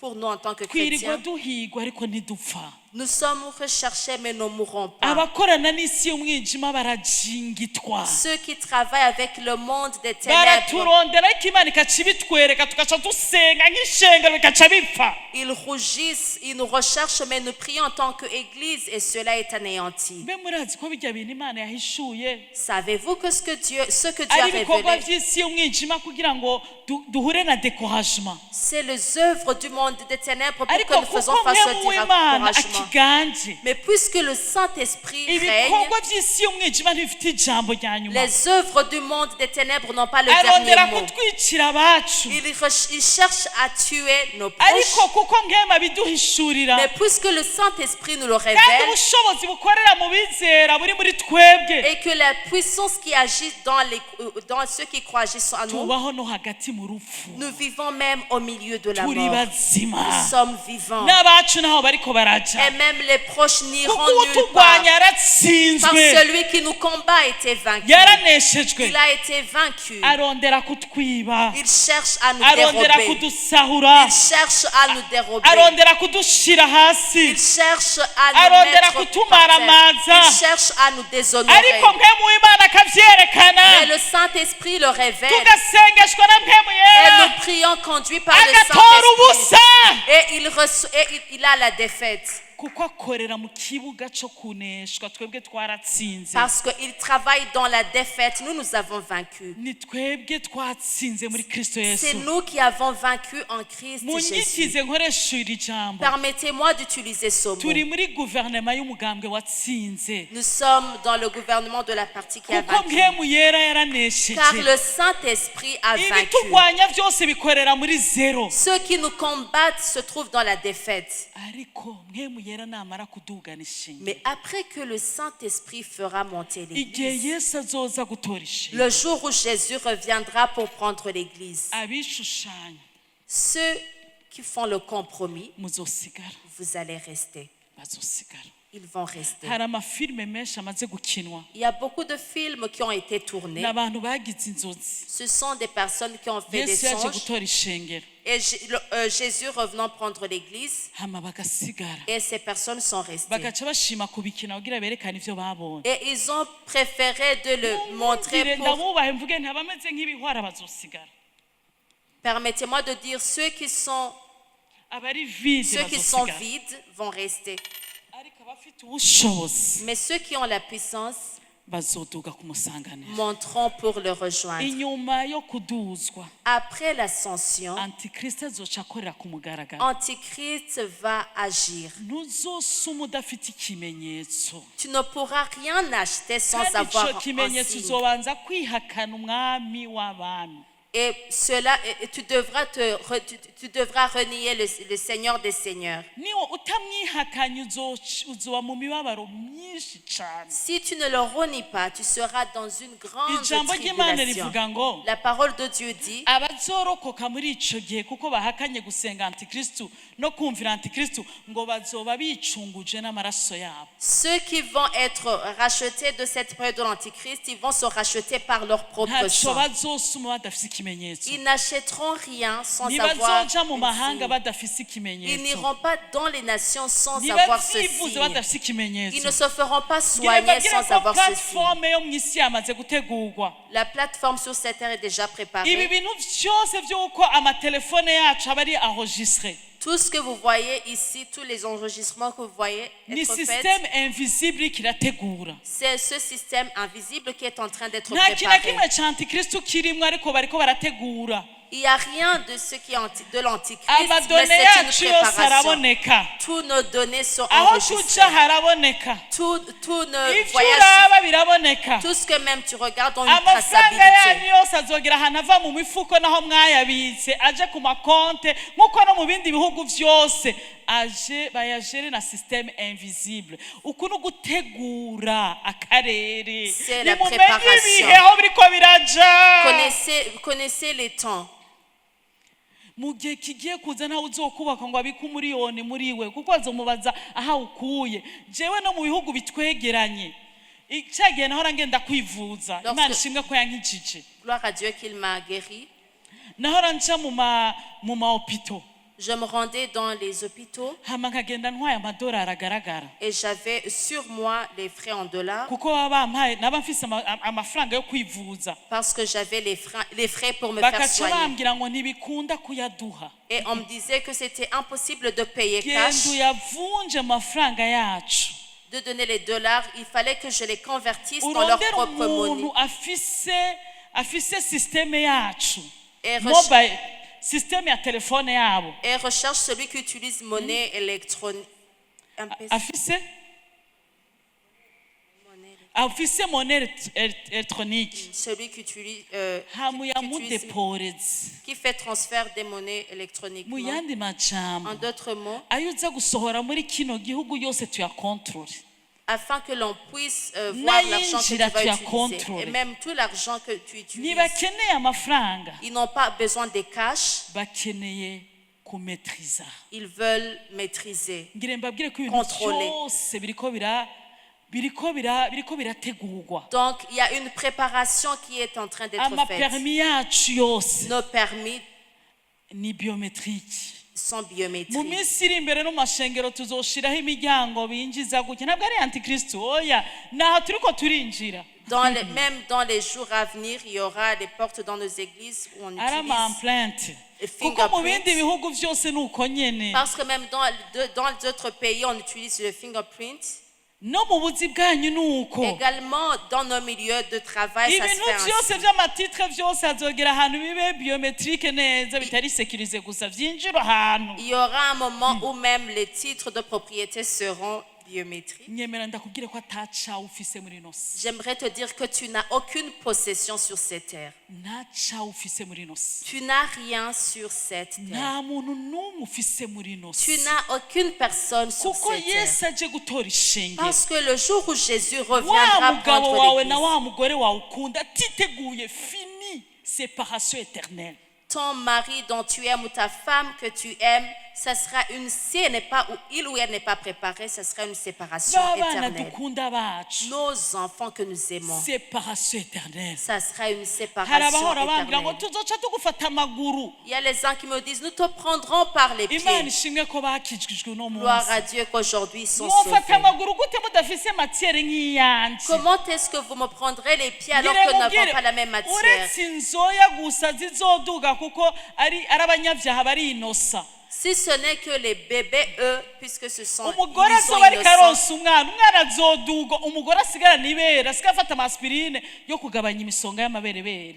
pour nous en tant que Twirirwa chrétiens? Duhigwa ariko ntidupfa. Nous sommes recherchés, mais nous ne mourrons pas. Abakorana n'isi y'umwijima barajingitwa. Ceux qui travaillent avec le monde des ténèbres, Baraturondera ariko Imana ikaca ibitwereka, tugaca dusenga nk'ishengero bigaca bipfa. Ils rougissent, ils nous recherchent, mais nous prions en tant qu'Église et cela est anéanti. Mbe murazi ko bijya bintu Imana yahishuye Savez-vous que ce que Dieu a ari ibikorwa révélé, by'isi y'umwijima kugira ngo duhure na découragement? C'est les œuvres du monde des ténèbres pour Ariko que nous faisons kuko face au Mpwemu w'Imana découragement. akiganje, Mais puisque le Saint-Esprit règne, ibikorwa by'isi y'umwijima ntibifite ijambo rya nyuma. Les œuvres du monde des ténèbres n'ont pas le dernier Arondera mot. Kutwicira abacu, Il cherche à tuer nos proches. Ariko kuko Mpwemu abiduhishurira, Mais puisque le Saint-Esprit nous le kandi révèle ubushobozi bukorera mu bizera buri muri twebwe, et que la puissance qui agit dans ceux qui croient agit en nous, tubaho no hagati mu rupfu. Nous vivons même au milieu de la Turi mort. bazima. Nous sommes vivants. N'abacu naho bariko baraja, Et même les proches n'iront kuko nulle part. utugwanya Parce yaratsinzwe. celui qui nous combat a été vaincu. Yaraneshejwe. Il a été vaincu. Arondera kutwiba, Il cherche à nous arondera dérober. kudusahura, Il cherche à nous dérober. Arondera kudushira hasi, Il cherche à nous arondera mettre par kutumaramaza. terre. Il cherche à nous déshonorer. Ariko Mpwemu w'Imana akavyerekana, Mais le Saint-Esprit le révèle. Tugasengeshwa na Mpwemu Et Yera, nous prions conduits par le agatora Saint-Esprit. ubusa, Et il a la défaite. Kuko akorera mu kibuga cyo kuneshwa, twebwe twaratsinze. Parce qu'il travaille dans la défaite. Nous, nous avons vaincu. Ni twebwe twatsinze muri Kristo C'est Yesu. Nous qui avons vaincu en Christ Jésus. Munyitize nkoresha iri jambo. Permettez-moi d'utiliser ce mot. Turi muri guverinoma y'umugambwe watsinze, Nous sommes dans le gouvernement de la partie qui a kuko vaincu. Mpwemu Yera yaranesheje. Car le Saint-Esprit a vaincu. Ibitugwanya byose bikorera muri zéro. Ceux qui nous combattent se trouvent dans la défaite. Ariko Mpwemu Yera namara kudugana ishengero, Mais après que le Saint-Esprit fera monter igihe l'Église, Yesu azoza gutora ishengero, le jour où Jésus reviendra pour prendre l'Église, abishushanya ceux qui font le compromis, muzosigara. Vous allez rester. Bazosigara. Ils vont rester. Hari amafilime menshi amaze gukinwa. Il y a beaucoup de films qui ont été tournés. Ni abantu bagize inzozi. Ce sont des personnes qui ont fait des Yesu yaje songes. Gutora ishengero, Et Jésus revenant prendre l'Église, hama bagasigara, et ces personnes sont restées. Bagaca bashima kubikina kugira berekane ivyo babonye. Et ils ont préféré de le montrer Mungire pour. ndabubahe mvuge nti abameze nk'ibihwara bazosigara. Permettez-moi de dire, Abari vide ceux qui sont bazosigara. Vides vont rester. Ariko abafite ubushobozi Mais ceux qui ont la puissance bazoduga kumusanganira. Monteront pour le rejoindre. Inyuma yo kuduzwa, Après l'ascension, Antikristo azoca akorera ku mugaragaro. Antichrist va agir. Ntuzosuma udafite ikimenyetso. Tu ne pourras rien acheter sans Kandi avoir ico un kimenyetso signe. uzobanza kwihakana umwami w'abami. Et cela, et tu devras, te, re- tu, tu devras renier le Seigneur des Seigneurs. Niwo utamwihakanye uzoba mu mibabaro myinshi cane. Si tu ne le renies pas, tu seras dans une grande Ijambo ry'Imana tribulation. Rivuga ngo La parole de Dieu dit, abazorokoka muri ico gihe kuko bahakanye gusenga antikristu no kumvira antikristu, ngo bazoba bicunguje n'amaraso yabo. Ceux qui vont être rachetés de cette période de l'Antichrist, ils vont se racheter par leur propre Ntaco sang. Bazosuma badafise ikimenyetso. Ils n'achèteront rien sans avoir Ntibazoja mu une mahanga signe. Badafise Ils ikimenyetso. N'iront pas dans les nations sans avoir ce Ntibazivuze signe. badafise Ils ikimenyetso. ne se feront pas Ngira soigner mbabwire sans ko avoir ce signe. plateforme yo mu isi yamaze gutegurwa. La plateforme sur cette terre est déjà Ibi préparée. bintu byose by'uko amatelefone yacu aba ari enregistré, Tout ce que vous voyez ici, tous les enregistrements que vous voyez ni être faits, système invisible iriko irategura. C'est ce système invisible qui est en train d'être Nta kintu na préparé. kimwe ca antikristo kirimwo, ariko bariko barategura. Il n'y a rien de ce qui est de l'antichrist, mais Amadonnées c'est une yacu yose préparation. Araboneka. Tous nos données sont Aho tuja enregistrées. Haraboneka. Tous nos Ivyo voyages, uraba biraboneka. Tout ce que même tu regardes ont une Amafaranga traçabilité. yanyu yose azogera ahantu ava mu mifuko naho mwayabitse aje ku makonte, nk'uko no mu bindi bihugu byose aje bayagere na système invisible. Uku ni ugutegura akarere. C'est la Nimumenye préparation. ibihe aho biriko biraja. Connaissez les temps. Mu gihe kigiye kuza, ntawe uzokubaka ngo abike umuriyoni muri we, kuko azomubaza aho awukuye. Jewe no mu bihugu bitwegeranye, cya gihe nahora ngenda kwivuza, Imana ishimwe ko yankijije, Gloire à Dieu qu'il m'a guéri. Nahora nca mu ma hôpitaux, Je me rendais dans les hôpitaux hama nkagenda ntwaye amadolari agaragara, et j'avais sur moi les frais en dollars kuko baba bampaye, naba mfise amafaranga yo kwivuza, parce que j'avais les frais pour me faire bakaca soigner. Bambwira ngo ntibikunda kuyaduha. Et on me disait que c'était impossible de payer Genda cash, uyavunje amafaranga yacu, de donner les dollars. Il fallait que je les convertisse dans leur urondere propre monnaie. Umuntu afise système yacu, Et mobile système ya telefone yabo, Et recherche celui qui utilise monnaie électronique. Afise monnaie électronique, Celui qui utilise, hama qui utilise- uyamudeporeze. Qui fait transfert des monnaies électroniques. Mu yandi majambo, En d'autres mots, ayo uza gusohora muri kino gihugu yose tuyakontorore, afin que l'on puisse voir l'argent que tu n'ayinjira vas utiliser. tuyakontorore. Et même tout l'argent que tu utilises. Ntibakeneye amafaranga, Ils n'ont pas besoin des cash, bakeneye kumetriza. Ils veulent maîtriser. Ngire mbabwire ko ibintu Contrôler. Byose biriko birategurwa. Donc, il y a une préparation qui est en train d'être faite. Ama permis yacu yose Nos permis ni biométrique. Sont Mu biométriques. Minsi iri imbere, no mu mashengero tuzoshiraho imiryango binjiza gutya. Ntabwo ari antikristo, oya, naho turiko turinjira. Même dans les jours à venir, il y aura des portes dans nos églises où on Ari utilise. Ama empreinte, kuko mu bindi bihugu byose ni uko nyene. Parce que même dans d'autres pays, on utilise le fingerprint. No mu buzi bwanyu ni uko. Également, dans nos milieux de travail, ça se Ibintu fait ainsi. byose by'ama titres byose hazogera ahantu bibe biométrique neza, bitari sécurisé gusa, byinjira ahantu. Il y aura un moment où même les titres de propriété seront biométriques. Nyemera ndakubwire ko ata cawe ufise muri ino si. J'aimerais te dire que tu n'as aucune possession sur cette terre. Nta cawe ufise muri ino si. Tu n'as rien sur cette terre. Nta muntu n'umwe ufise muri ino Tu si, n'as aucune personne sur kuko cette terre. Yesu aje gutora ishengero, Parce que le jour où Jésus wa reviendra mugabo prendre wawe na l'église, wa mugore wawe ukunda atiteguye, fini, séparation éternelle. Ton mari dont tu aimes ou ta femme que tu aimes, ça sera une, si elle n'est pas, ou il ou elle n'est pas préparé, ça sera une séparation Ba bana éternelle. Dukunda bacu, Nos enfants que nous aimons, séparation éternelle. Ça sera une Hari séparation abahora bambwira ngo éternelle. tuzoca tugufata amaguru. Il y a les uns qui me disent, nous te prendrons par les Imana pieds. Ishimwe ko bakijijwe uno Gloire munsi. à Dieu qu'aujourd'hui ils sont Mwofata sauvés. Amaguru gute mudafise matière nk'iyanjye? Comment est-ce que vous me prendrez les pieds alors Ngire que nous n'avons mubwire, pas la même matière? Uretse inzoya gusa zizoduga, kuko ari abanyabyaha bari innocents. Si ce n'est que les bébés, eux, puisque ce sont Umugore ils sont azoba ariko innocents. Aronsa umwana, umwana azoduga, umugore asigarana ibere, asigaye afata ama aspirine yo kugabanya imisonga y'amaberebere.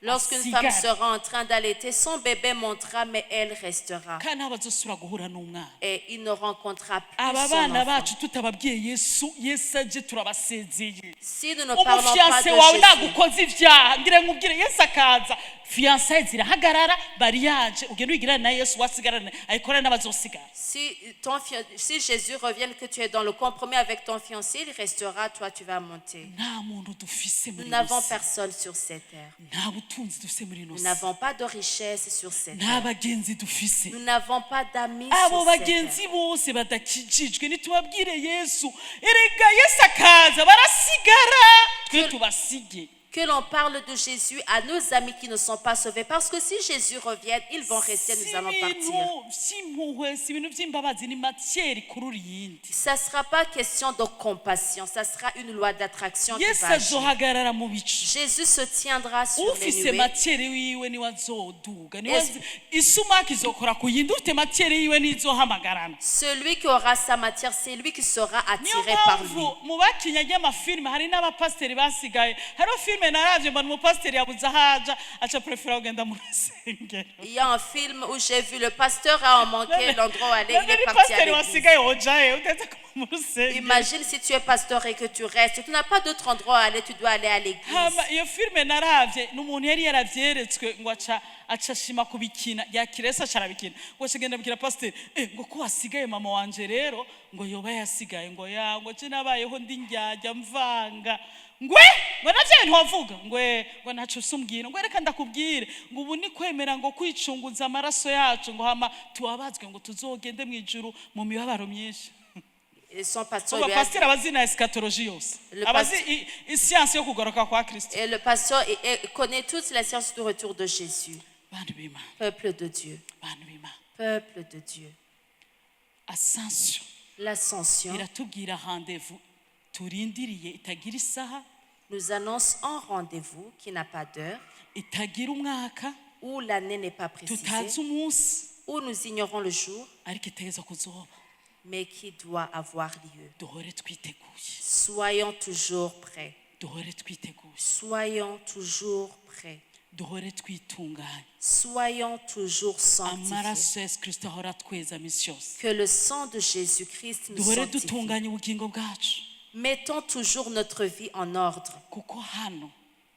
Lorsqu'une femme Asigara. Sera en train d'allaiter, son bébé montera, mais elle restera. Kandi ntabwo azosubira guhura n'umwana. Et il ne rencontrera plus Aba son bana enfant. Bacu tutababwiye Yesu, Yesu aje, turabasezeye. Si nous ne parlons pas Umu fiancé de wawe Jésus, nagukoze ibyaha, ngira nkubwire, Yesu akaza, fiançailles zirahagarara, mariage ugenda wigirane na Yesu, wasigarane ayikorane n'abazosigara. Si Jésus revient, que tu es dans le compromis avec ton fiancé, il restera, toi tu vas monter. Nta muntu dufise Nous muri ino n'avons si. Personne sur cette terre. Nta butunzi dufise muri ino Nous si. n'avons pas de richesse sur cette Nta terre. bagenzi dufise. Nous n'avons pas d'amis Abo sur cette terre. Bagenzi bose badakijijwe, nitubabwire Yesu, erega Yesu akaza barasigara, twe tubasige. Que l'on parle de Jésus à nos amis qui ne sont pas sauvés. Parce que si Jésus revient, ils vont rester, Si nous allons partir. Ibintu by'impuhwe, si ibintu by'imbabazi, ni matière ikurura iyindi. Ça ne sera pas question de compassion, ça sera une loi d'attraction qui Yesu va agir. Azohagarara mu bicu. Jésus se tiendra sur les Ufise nuées. Matière yiwe niwe azoduga, niwe Yes. Isumaki izokora ku yindi, ufite matière yiwe nizohamagarana. Celui qui aura sa matière, c'est lui qui sera Niyo attiré par lui. Mpamvu mu bakinya ry'amafilime hari n'abapasiteri basigaye, hariho filime Filime naravye mbona umupasiteri yabuze aho aja, aca prefera kugenda mu rusengero. Il y a un film où j'ai vu le pasteur a manqué l'endroit où aller, il None est ni parti à pasiteri l'église. Wasigaye wojahe utetse kuba mu rusengero? Imagine si tu es pasteur et que tu restes. Tu n'as pas d'autre endroit où aller, tu dois aller à l'église. Hama iyo filime naravye ni umuntu yari yaravyeretswe ngo aca aca ashima kubikina yakira Yesu aca arabikina ngo aca agenda abwira pasiteri eh, ngo ko wasigaye mama wanje rero ngo yoba yasigaye ngo ya ngo je nabayeho ndi ndyarya mvanga ngwe ngo navyo bintu wavuga ngwe ngo ntaco usumbwira ngo reka ndakubwire ngo ubu ni kwemera ngo kwicunguza amaraso yacu ngo hama tubabazwe ngo tuzogende mu ijuru mu mibabaro myinshi. Et son pasteur Umva lui a dit, pasiteri abazi na eschatologie yose Le abazi isiyansi yo kugaruka kwa Kristo. Et le pasteur connaît toute la science du retour de Jésus. Bantu b'Imana, Peuple de Dieu, bantu b'Imana, peuple de Dieu. Ascension L'ascension iratubwira rendez-vous turindiriye itagira isaha, nous annonce un rendez-vous qui n'a pas d'heure, itagira umwaka, où l'année n'est pas tutazi précisée, umunsi, où nous ignorons le jour, ariko iteza kuzoba. Mais qui doit avoir lieu. Duhore twiteguye. Soyons toujours prêts. Duhore twiteguye. Soyons toujours prêts. Duhore twitunganye. Soyons toujours sanctifiés. Amaraso ya Yesu Kirisito ahora atweza minsi yose. Que le sang de Jésus-Christ nous Duhore sanctifie. dutunganye ubugingo bwacu. Mettons toujours notre vie en ordre. Kuko hano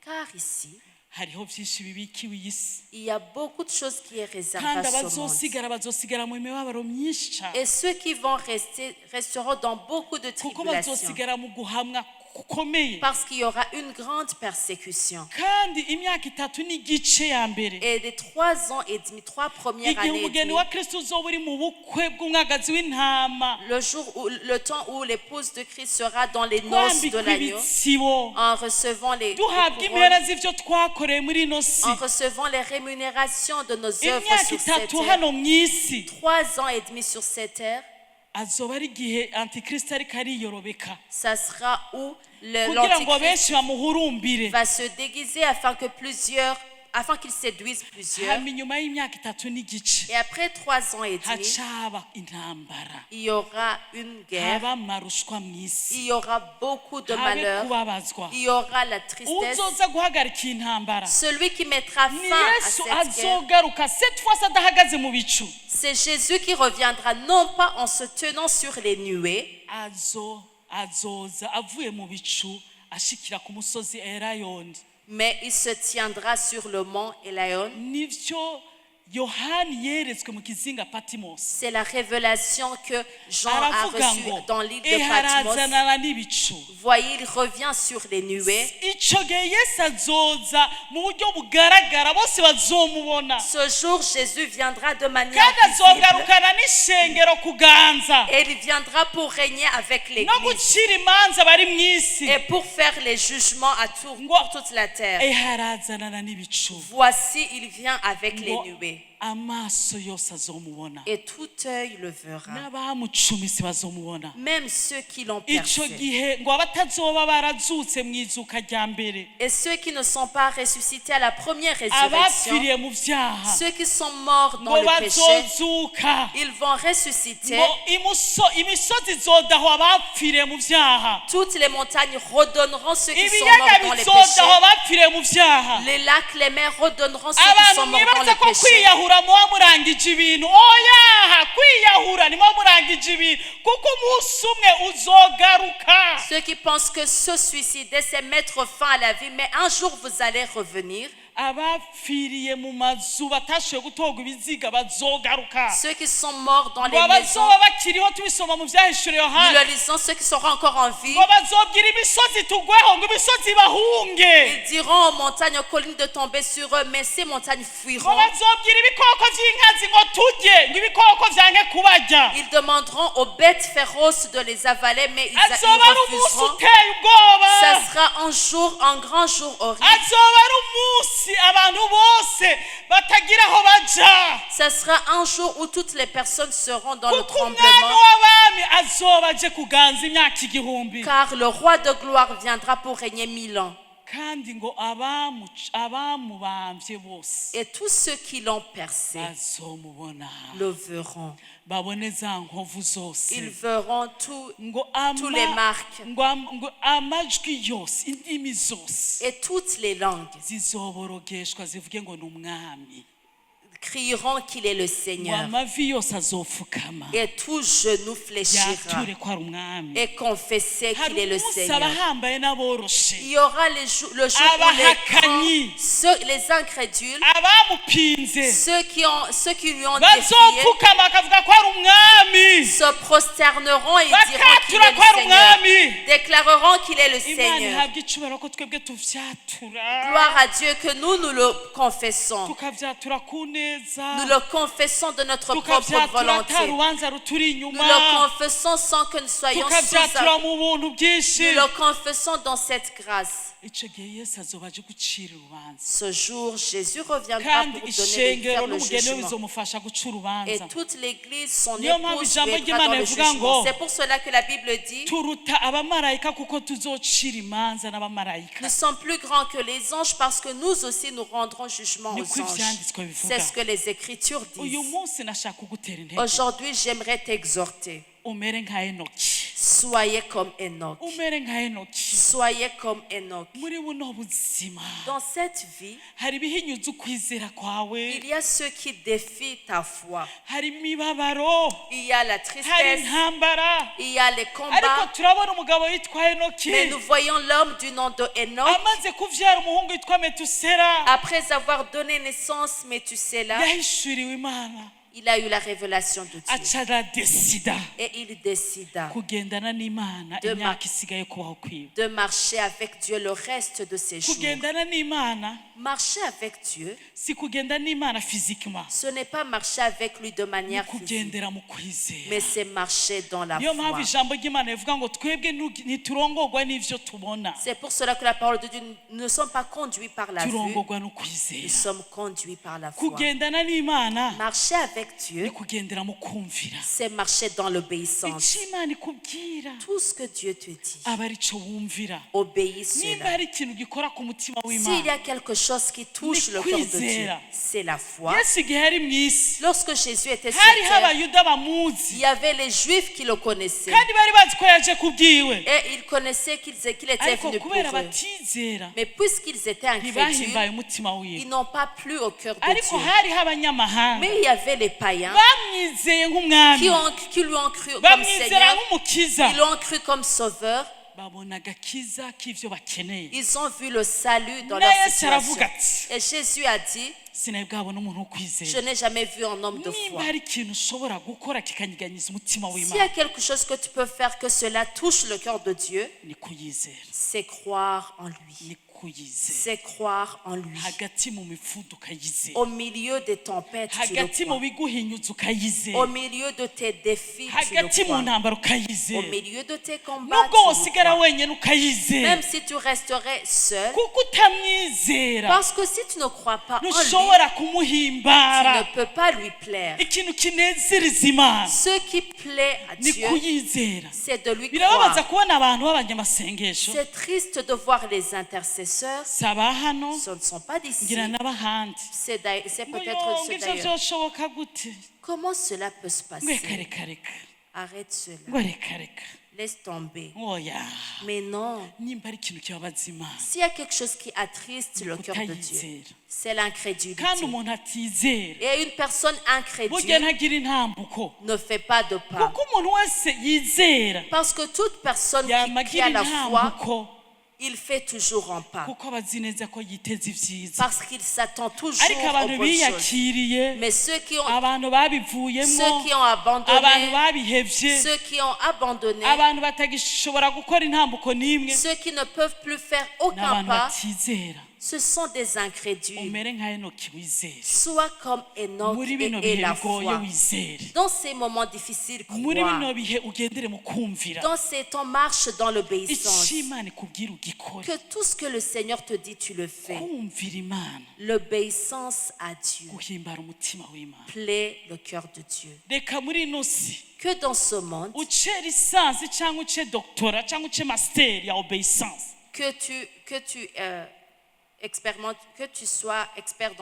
Car ici, hariho byinshi bibikiwe iyi si, il y a beaucoup de choses qui est réservée kandi à ce monde. abazosigara bazosigara mu mibabaro myinshi cyane, Et ceux qui vont rester resteront dans beaucoup de kuko tribulations. bazosigara mu guhamwa gukomeye. Parce qu'il y aura une grande persécution. Kandi imyaka itatu n'igice ya mbere, Et les 3 ans et demi, trois premières igihe années et umugeni demie, wa Kristo uzoba uri mu bukwe bw'umwagazi w'intama, le jour où, le temps où l'épouse de Christ sera dans les noces de twambikwa l'agneau, ibitsibo, en recevant les duhabwa couronnes, impera z'ivyo twakoreye muri ino si, en recevant les rémunérations de nos œuvres imyaka sur cette itatu terre, hano mu isi 3 ans et demi sur cette terre, azoba ari igihe antikristo ariko ariyorobeka ça sera où kugira ngo l'Antichrist benshi bamuhurumbire. Va se déguiser afin que plusieurs, afin qu'il séduise plusieurs. Hama inyuma y'imyaka itatu n'igice Et après 3 ans et demi, hacaba intambara, il y aura une guerre, haba amarushwa mu isi, il y aura beaucoup de habe malheurs, kubabazwa. Il y aura la tristesse. Uzoza guhagarika iyi ntambara Celui qui mettra ni fin à Yesu cette guerre, azogaruka cette fois adahagaze mu bicu. C'est Jésus qui reviendra non pas en se tenant sur les nuées, Azo azoza avuye mu bicu ashikira ku musozi Erayoni. Mais il se tiendra sur le mont Élaïon. Nivyo Yohani yeretswe mu kizinga Patimosi. C'est la révélation que Jean a Aravuga reçue ngo dans l'île de Patmos. eharazanana n'ibicu. Voyez, il revient sur les nuées. Ico gihe Yesu azoza mu buryo bugaragara bose bazomubona, Ce jour, Jésus viendra de manière kandi visible azogarukana n'ishengero kuganza et il viendra pour régner avec no l'Église gucira imanza bari mu isi. Et pour faire les jugements pour toute la terre. Eharazanana n'ibicu. Voici, il vient avec les Ngo nuées amaso yose azomubona, et tout œil le verra, n'abamucumise bazomubona. Même ceux qui l'ont Ico percé. Gihe ngo abatazoba barazutse mu izuka rya mbere, Et ceux qui ne sont pas ressuscités à la première résurrection, abapfiriye mu vyaha, ceux qui sont morts dans ngo le péché, bazozuka, ils vont ressusciter. Ngo imisozi izodahwa abapfiriye mu vyaha, Toutes les montagnes redonneront ceux qui sont ibiyaga morts dans les péchés. bizodahwa abapfiriye mu vyaha. Les lacs, les mers redonneront ceux qui Abantu sont morts dans mwibaza le ko péché. kwiyahura muba murangije ibintu, oyaha, kwiyahura nimuba murangije ibintu kuko umunsi umwe uzogaruka. Ceux qui pensent que se suicider, c'est mettre fin à la vie, mais un jour vous allez revenir. Abapfiriye mu mazu batashoboye gutorwa ibiziga bazogaruka. Ceux qui sont morts dans Ngo les maisons, abazoba bakiriho tubisoma mu byahishuriwe nous Yohana, le lisons, ceux qui seront encore en vie, ngo bazobwira imisozi tugweho ngo imisozi bahunge, ils diront aux montagnes, aux collines de tomber sur eux, mais ces montagnes ngo fuiront. bazobwira ibikoko by'inkazi ngo tujye ngo ibikoko byange kubarya. Ils demanderont aux bêtes féroces de les avaler, mais ils Azoba ari umunsi refuseront. uteye ubwoba. Ça sera un jour, un grand jour horrible. Azoba ari umunsi abantu bose batagira aho baja, Ça sera un jour où toutes les personnes seront dans le kuko umwami tremblement, w'abami azoba aje kuganza imyaka igihumbi. Car le roi de gloire viendra pour régner 1000 ans. Kandi ngo abamubambye bose Et tous ceux qui l'ont percé bazomubona, le verront. Babone za nkovu zose. Ils verront tout, Ngo tous les marques ngo amajwi yose, indimi zose et toutes les langues zizoborogeshwa zivuge ngo ni umwami. Crieront qu'il est le Ngo Seigneur. amavi yose azopfukama Et tout genou fléchira yature ko ari umwami. Et confesser Hari qu'il est le umunsi Seigneur. abahambaye n'aboroshe, Il y aura le jour où les abahakanyi, grands, les incrédules, abamupinze ceux qui lui ont défié, bazopfukama bakavuga ko ari umwami, se prosterneront et diront qu'il bakatura est ko ari le Seigneur. umwami. Déclareront qu'il est le Imana Seigneur. ihabwa icubahiro ko twebwe tuvyatura, Gloire à Dieu que nous, nous le confessons. Tukavyatura ku neza, Nous le confessons de notre propre tukavyatura ata volonté. Rubanza ruturi Nous inyuma, le confessons sans que nous soyons sous tukavyatura mu buntu bwinshi. Nous le confessons dans cette grâce. Ico gihe Yesu azoba aje gucira urubanza. Ce jour, Jésus reviendra Kandi pour donner ishengero faire le n'umugeni we jugement. bizomufasha guca Et urubanza. toute l'Église, son Niyo mpamvu épouse, ijambo lui aidera ry'Imana dans le rivuga jugement. ngo, C'est pour cela que la Bible dit, turuta abamarayika kuko tuzocira imanza n'abamarayika. Nous sommes plus grands que les anges parce que nous aussi nous rendrons jugement aux Niko anges. ivyanditswe bivuga. C'est ce que les Écritures Uyu disent. Munsi nashaka kugutera intege, Aujourd'hui, j'aimerais t'exhorter. Umere nka Enoki. Soyez comme Enoch. Umere nka Enoki. Soyez comme Enoch. Muri buno buzima Dans cette vie, hari ibihinyuza ukwizera kwawe, il y a ceux qui défient ta foi. Hari imibabaro, Il y a la hari tristesse, intambara, il y a les ariko combats. turabona umugabo witwa Enoki Mais nous voyons l'homme du nom de Enoch, amaze kuvyara umuhungu witwa Metusera, après avoir donné naissance Méthusela, yahishuriwe Imana, il a eu la révélation de Dieu. Aca aradesida Et il décida kugendana n'Imana imyaka isigaye kubaho kwiwe. De marcher avec Dieu le reste de ses jours. Kugendana n'Imana Marcher avec Dieu, si kugenda n'Imana physiquement, ce n'est pas marcher avec lui de ni manière physique, kugendera mu kwizera. Mais c'est marcher dans la Niyo mpamvu foi. Ijambo ry'Imana rivuga ngo twebwe ntiturongorwa n'ivyo tubona, C'est pour cela que la parole de Dieu, nous ne sommes pas conduits par la vue, turongorwa no nous kwizera. sommes conduits par la foi. Kugendana n'Imana Marcher avec Dieu, ni kugendera mu kumvira. C'est marcher dans l'obéissance. Icyo Imana ikubwira Tout ce que Dieu te dit, aba ari cyo wumvira. Obéis Nimba cela. hari ikintu gikora ku mutima S'il y w'Imana, a quelque chose qui touche Ni le cœur de Dieu, kwizera. C'est la foi. Yesu igihe yari mu isi, Lorsque Jésus était sur hariho terre, Abayuda il bamuzi y avait les Juifs qui le connaissaient. Kandi bari bazi ko yaje kubwiwe, Et ils connaissaient qu'il était ariko venu pour kubera eux. batizera Mais puisqu'ils étaient incrédules, ntibahimbaye umutima wiwe. Ils n'ont pas plu au cœur de Ariko Dieu. Hariho abanyamahanga Mais il y avait les païens bamwizeye nk'umwami, qui lui ont cru comme bamwizera Seigneur, nk'umukiza, ils l'ont cru comme sauveur, babona agakiza k'ivyo bakeneye. Ils ont vu le salut dans Na leur Yesu aravuga situation. ati, Et Jésus a dit, sinari bwabona umuntu wo je kwizera. N'ai jamais vu un homme de Nimba foi. Hari ikintu ushobora gukora kikanyiganyiza umutima S'il y w'Imana, a quelque chose que tu peux faire que cela touche le cœur de Dieu, ni kuyizera, c'est croire en lui. Ni kuyizera. C'est croire en lui. Hagati mu mifudu ukayizera, Au milieu des tempêtes, tu le hagati mu crois. biguhinyuza Au ukayizera, milieu de tes défis, tu le hagati mu crois. ntambara Au ukayizera, milieu de tes combats, nubwo tu le wosigara crois. wenyine ukayizera, Même si tu resterais seul, kuko utamwizera parce que si tu ne crois pas en lui, ntushobora tu kumuhimbara. Ne peux pas lui plaire. Ikintu kinezereza Imana Ce qui plaît à ni Dieu, kuyizera. C'est de lui Birababaza croire. Kubona abantu b'abanyamasengesho, C'est triste de voir les intercesseurs. Si aba hano, Ce ne sont pas d'ici. Ngira n'abahandi, C'est ngo peut-être yo ngo ceux ivyo d'ailleurs. vyoshoboka gute, Comment cela peut se ngo reka passer? Reka reka, Arrête cela. Ngo reka reka, Laisse tomber. Oya. Mais non. Nimba ari ikintu kibabaza Imana, S'il y a quelque chose qui attriste le cœur de Dieu, kutayizera. C'est l'incrédulité. Kandi umuntu atizera Et une personne burya incrédule ntagira intambuko, ne fait pas de pas. Kuko umuntu wese yizera Parce que toute personne yama qui agira a la foi, intambuko, il fait toujours un pas. Kuko aba azi neza ko yiteze ibyiza. Parce qu'il s'attend toujours Ariko aux abantu bonnes choses. biyakiriye, Mais abantu babivuyemo, ceux qui ont abantu abandonné, babihevye, ceux qui ont abandonné, abantu batagishobora gukora intambuko n'imwe, ceux qui ne peuvent plus faire aucun n'abantu pas, batizera. Ce sont des incrédules. Umere nka Enoki wizere. Sois comme Enoch Muri bino et aie bihe la bigoye foi. wizere, Dans ces moments difficiles, muri crois. Bino bihe ugendere mu kumvira. Dans ces temps, marche dans l'obéissance. Icyo Imana ikubwira ugikore. Que tout ce que le Seigneur te dit, tu le fais. Kumvira Imana, L'obéissance à Dieu guhimbara umutima w'Imana. Plaît le cœur de Dieu. Reka muri ino si Que dans ce monde, uce licence cyangwa uce doctorat cyangwa uce master ya obéissance, Que tu expérimentes, que tu sois expert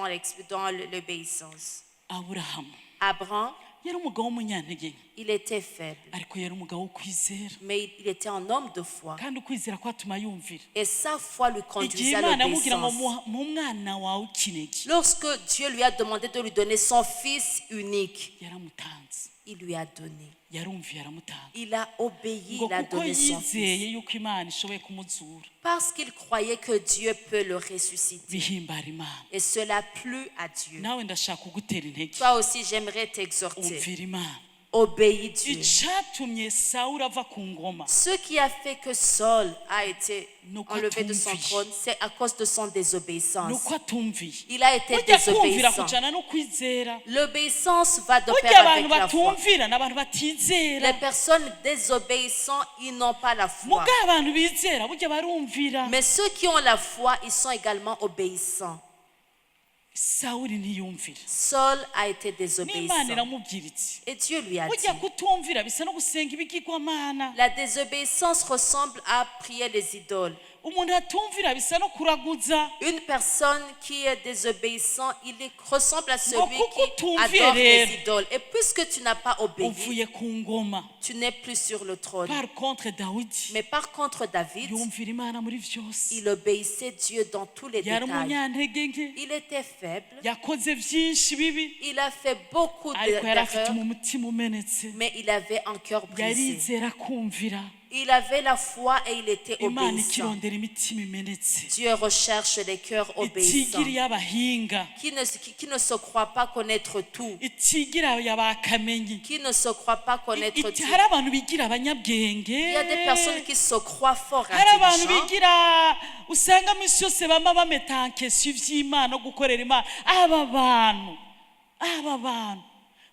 dans l'obéissance. Aburahamu Abraham, yari umugabo w'umunyantege nke, il était faible, ariko yari umugabo wo kwizera, mais il était un homme de foi. Kandi ukwizera kwatuma yumvira. Et sa foi lui Igihe conduisait à Imana yamubwira ngo l'obéissance. Mu mwana wawe ikinege, Lorsque Dieu lui a demandé de lui donner son fils unique, yaramutanze. Il lui a donné. Yarumviye aramutanga. Il a obéi, Ngo il a kuko donné son fils. yizeye yuko Imana ishoboye kumuzura. Parce qu'il croyait que Dieu peut le ressusciter. Bihimbara Imana. Et cela plut à Dieu. Nawe ndashaka kugutera intege. Toi aussi, j'aimerais t'exhorter. Umvira Imana. Obéis Dieu. Icyatumye Sawuli ava ku ngoma, Ce qui a fait que Saul a été Nuko enlevé de son atumviye. trône, c'est à cause de son désobéissance. Nuko atumviye. Il a été Burya kumvira désobéissant. kujana no kwizera. L'obéissance va de Burya pair abantu avec la foi. batumvira ni abantu batizera. Les personnes désobéissantes, ils n'ont pas la foi. Muga abantu bizera burya barumvira. Mais ceux qui ont la foi, ils sont également obéissants. Sawuli ntiyumvira. Saul a été N'Imana désobéissant. iramubwira iti Et Dieu lui a dit, burya kutumvira bisa no gusenga ibigirwamana. La désobéissance ressemble à prier les idoles. Umuntu atumvira bisa no kuraguza. Une personne qui est désobéissant, il ressemble à celui Ngo kuko qui utumviye adore les rero, idoles. Et puisque tu n'as pas obéi, uvuye ku ngoma. Tu n'es plus sur le trône. Par contre Dawidi Mais par contre, David, yumvira Imana muri byose. Il obéissait Dieu dans tous les Yari détails. umunyantege nke. Il était faible. Yakoze byinshi bibi, Il a fait beaucoup ariko yari afite d'erreurs, umutima umenetse. Mais il avait un cœur brisé. Yarizera kumvira. Il avait la foi et il était Imana obéissant. ikirondera imitima imenetse, Dieu recherche les cœurs obéissants, itigira iy'abahinga, qui ne se croient pas connaître tout, itigira iy'abakamenyi. Qui ne se croient pas connaître Iti- tout. Hari abantu bigira abanyabwenge. Il y a des personnes qui se croient fort Hari abantu intelligents. Bigira usanga minsi yose bama bametankesi iby'Imana no gukorera Imana. Aba bantu, aba bantu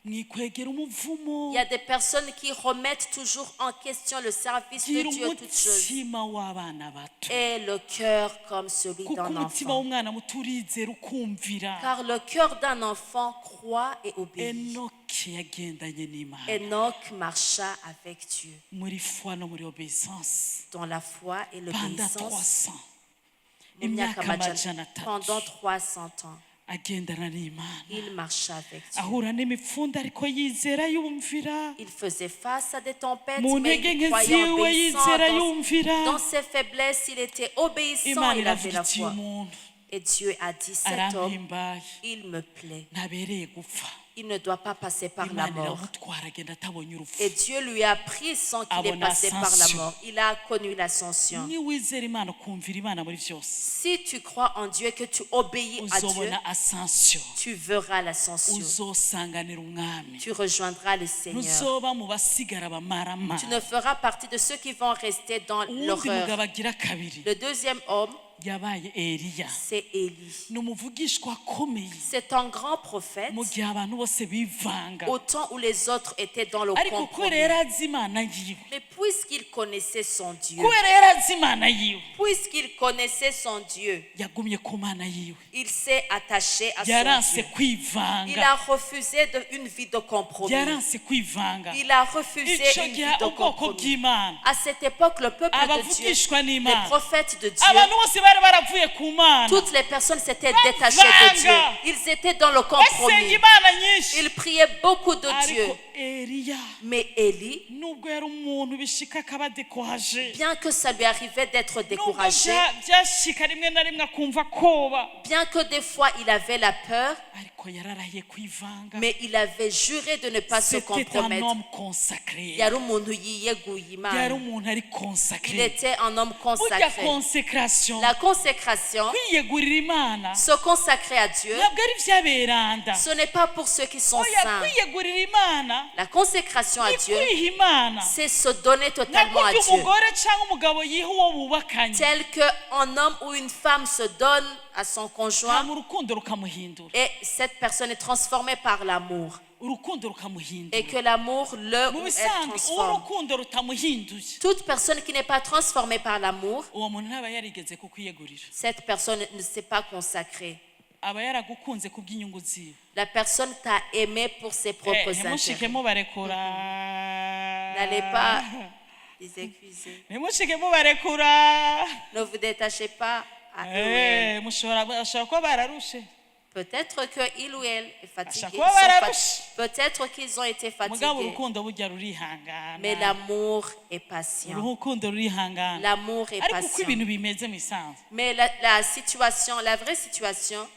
mwikwegera umuvumo. Il y a des personnes qui remettent toujours en question le service de Gira Dieu, toutes choses. Umutima w'abana bato, Et le cœur comme celui kuko d'un umutima enfant. w'umwana muto urizera ukumvira. Car le cœur d'un enfant croit et obéit. Enoki yagendanye n'Imana Enoch marcha avec Dieu muri foi no muri obéissance dans la foi et pendant l'obéissance 300 mu myaka imyaka amajana- amajana atatu pendant 300 ans. Agendana n'Imana. Il marcha avec Dieu. Ahura n'imipfunda ariko yizera yumvira. Il faisait face à des tempêtes, Mu mais ntege il nke croyait ziwe obéissant. yizera yumvira. Dans ses faiblesses, il était obéissant, Imana il avait iravuga la iti foi. umuntu Et Dieu a dit, cet homme, arampimbaye, il me plaît. Ntabereye gupfa. Il ne doit pas passer par la Imana mort. iramutwara agenda atabonye urupfu. Et Dieu lui a pris sans qu'il ait Abona passé par la ascension. Mort. Il a connu l'ascension. Niwizera Imana ukumvira Imana muri byose, Si tu crois en Dieu et que tu obéis à Dieu, uzobona ascension. Tu verras l'ascension. Uzosanganira umwami. Tu rejoindras le Seigneur. Ntuzoba mu basigara bamarama. Tu ne feras partie de ceux qui vont rester dans Uwundi l'horreur. mugabo agira kabiri Le deuxième homme, yabaye Eliya. C'est Élie. Ni umuvugishwa akomeye C'est un grand prophète mu gihe abantu bose bivanga, au temps où les autres étaient dans le ariko kubera compromis. yari azi Imana yiwe, Mais puisqu'il connaissait son Dieu, kubera yari azi Imana yiwe, puisqu'il connaissait son Dieu, yagumye ku Mana yiwe. Il s'est attaché à son Yaranse Dieu. Kwivanga. Il a refusé une vie de compromis. Yaranse kwivanga. Il a refusé Icyo une gihe vie de ubwoko compromis. bw'Imana, À cette époque, le peuple de Dieu, abavugishwa les n'Imana, prophètes de Dieu, abantu bose bari baravuye ku Mana, toutes les personnes s'étaient détachées de Dieu. Ils étaient dans le basenga compromis. Imana nyinshi, Ils priaient beaucoup de Dieu. Ariko Eliya, Mais Élie, nubwo yari umuntu bishika akaba découragé, bien que ça lui arrivait d'être nubwo découragé, byashika rimwe na rimwe akumva koba, bien que des fois il avait la peur, ariko yararahiye kwivanga. Mais il avait juré de ne pas se C'était un compromettre. Homme consacré. Yari umuntu yiyeguye Imana. Yari umuntu ari Il consacré. Était un homme Burya consacré. consécration, La consécration, kwiyegurira Imana, se consacrer à Dieu, ntabwo ari iby'aberanda. Ce n'est pas pour ceux qui sont Oya, saints. kwiyegurira Imana La consécration à ni Dieu, kwiha Imana c'est se donner totalement à nka kurya Dieu. Umugore cyangwa umugabo yiha uwo bubakanye, Tel qu'un homme ou une femme se donne à son conjoint hama urukundo rukamuhindura. Et cette personne est transformée par l'amour. Urukundo rukamuhindura. Et que l'amour le Mu ou elle bisanzwe uwo transforme. urukundo rutamuhinduye, Toute personne qui n'est pas transformée par l'amour, uwo muntu ntaba yarigeze kukwiyegurira. Cette personne ne s'est pas consacrée. Aba yaragukunze kubw'inyungu ziwe. La personne t'a aimé pour ses Eh, propres intérêts. ntimushike mubarekura. N'allez pas Les excuser. Ntimushike mubarekura. Ne vous détachez pas à eux ou elles. Eh, mushobora bashobora kuba bararushe. Peut-être qu'il ou elle est fatigué. Chaque Ils fois, sont voilà, Peut-être qu'ils ont été Mugabo fatigués. urukundo burya rurihangana. Mais l'amour est patient. Urukundo rurihangana. L'amour est Ariko uko patient. ibintu bimeze mu isanzwe, Mais la situation, la vraie situation,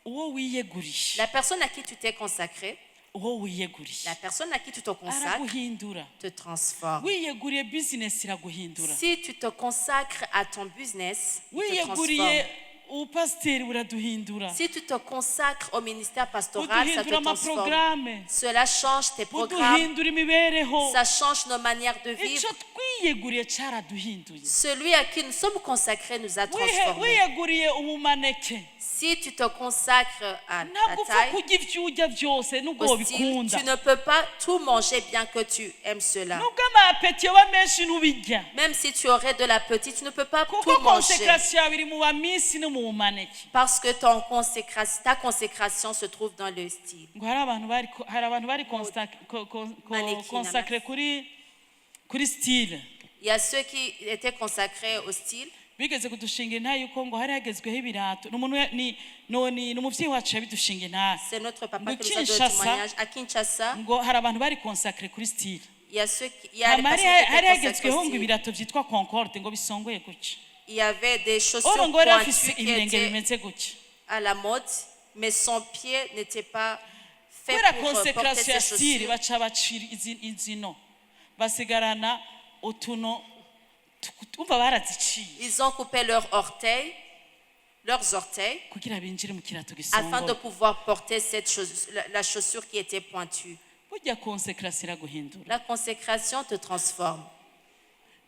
uwo wiyeguriye, la personne à qui tu t'es consacré, uwo wiyeguriye la personne à qui tu te consacres araguhindura. te transforme. Wiyeguriye bizinesi iraguhindura. Si tu te consacres à ton business, il te Wiyeguriye transforme. Ubupasiteri buraduhindura. Si tu te consacres au ministère pastoral, ça te Buduhindura transforme. amaporogaramu. Cela change tes programmes, Buduhindura imibereho. Ça change nos manières de vivre. Icyo twiyeguriye cyaraduhinduye. Celui à qui nous sommes consacrés nous a transformés. Wiyeguriye ubumaneke, Si tu te consacres à la ntabwo upfa taille, kurya ibyo urya byose nubwo au style, wabikunda. Tu ne peux pas tout manger bien que tu aimes cela. Nubwo amapeti yoba menshi ntubirya. Même si tu aurais de l'appétit, tu ne peux pas Kuko tout manger. consécration yawe iri mu bamisi no mu bumaneke. Parce que ta consécration se trouve dans le style. Ngo hari abantu bari Mannequin, consacré kuri style. Il y a ceux qui étaient consacrés au style. Bigeze kudushinga intahe yuko ngo hari hagezweho ibirato. Ni umuntu ni umuvyeyi wacu yabidushinga intahe. C'est notre papa Ngo qui nous a donné le Kinshasa, témoignage. À Kinshasa, ngo hari abantu bari consacré kuri style. il y a les Hama hari personnes qui hari étaient consacrées hagezweho au ngo style. ibirato byitwa Concorde ngo bisongoye gutya. Il y avait des chaussures Oro ngo yari afise pointues qui ibirenge étaient bimeze gutya. à la mode, mais son pied n'était pas fait Kubera pour porter consécration ces ya style, chaussures. baca bacira izino basigarana utuno umva baraziciye Ils ont coupé leurs orteils, kugira binjire mu kirato afin de gisongoye. pouvoir porter la chaussure qui était pointue. Burya consécration iraguhindura. La consécration te transforme.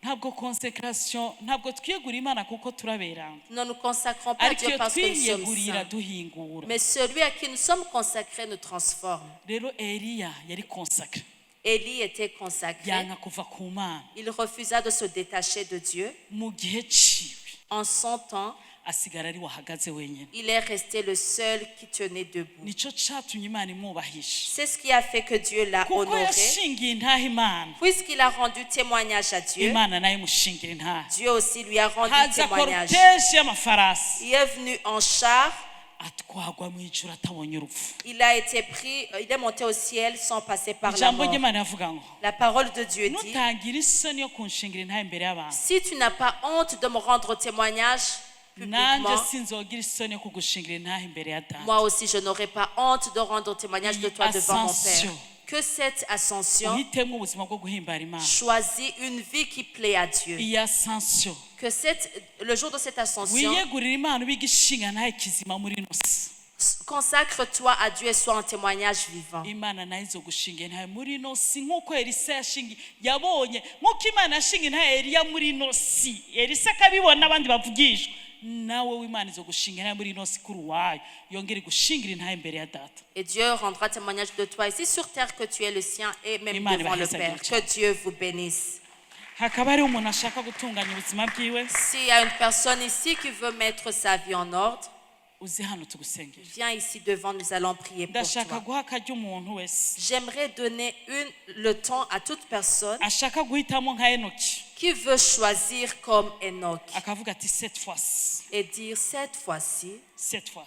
Ntabwo consécration, ntabwo twiyegura Imana kuko turaberanga. Nous ne nous consacrons pas à Ariko Dieu iyo parce que nous sommes twiyeguriye saints. iraduhingura. Mais celui à qui nous sommes consacrés nous transforme. Rero Eliya yari consacré. Élie était consacré. Yanka kuva ku Mana. Il refusa de se détacher de Dieu. Mu gihe ciwe, En son temps, asigara ari wahagaze wenyine. Il est resté le seul qui tenait debout. Nicyo catumye Imana imwubahisha. C'est ce qui a fait que Dieu l'a Kuko honoré. yashingiye intahe Imana, Puisqu'il a rendu témoignage à Dieu, Imana nayo imushingira intahe. Dieu aussi lui a rendu Haza témoignage. cortège y'amafarasi, Il est venu en char, atwagwa mu ijuru atabonye urupfu. Il a été pris, il est monté au ciel sans passer par la Ijambo mort. ry'Imana rivuga ngo La parole de Dieu dit, nutangira isoni yo kunshingira intahe imbere y'abantu, si tu n'as pas honte de me rendre témoignage nanjye publiquement, sinzogira isoni yo kugushingira intahe imbere ya Data. moi aussi je n'aurai pas honte de rendre témoignage de toi devant mon Père. Ascension. Que cette ascension Uhitemo ubuzima bwo guhimbara Imana. Choisit une vie qui plaît à Dieu. Iyi ascension, Que le jour de cette ascension, wiyegurire Imana ubige ishinga ntahe kizima muri ino si. Consacre-toi à Dieu et sois un témoignage vivant. Imana nayo izogushinga intahe muri ino si nk'uko Elisa yashingi yabonye nk'uko Imana yashinga intahe Eliya muri ino si, Elisa akabibona n'abandi bavugishwa, nawe w'Imana izogushinga intahe muri ino si kuri uwayo yongere gushingira intahe imbere ya Data. Et Dieu rendra témoignage de toi ici sur terre que tu es le sien et même Imana devant le ibaheze Père. agira. Que Dieu vous bénisse. Hakaba hariho umuntu ashaka gutunganya ubuzima bwiwe, S'il y a une personne ici qui veut mettre sa vie en ordre, uze hano tugusengere. Viens ici devant, nous allons prier pour Ndashaka toi. guha akaryo umuntu wese J'aimerais donner le temps à toute personne ashaka guhitamo nka Enoki, qui veut choisir comme Enoch akavuga ati cette fois, et dire cette fois-ci, cette fois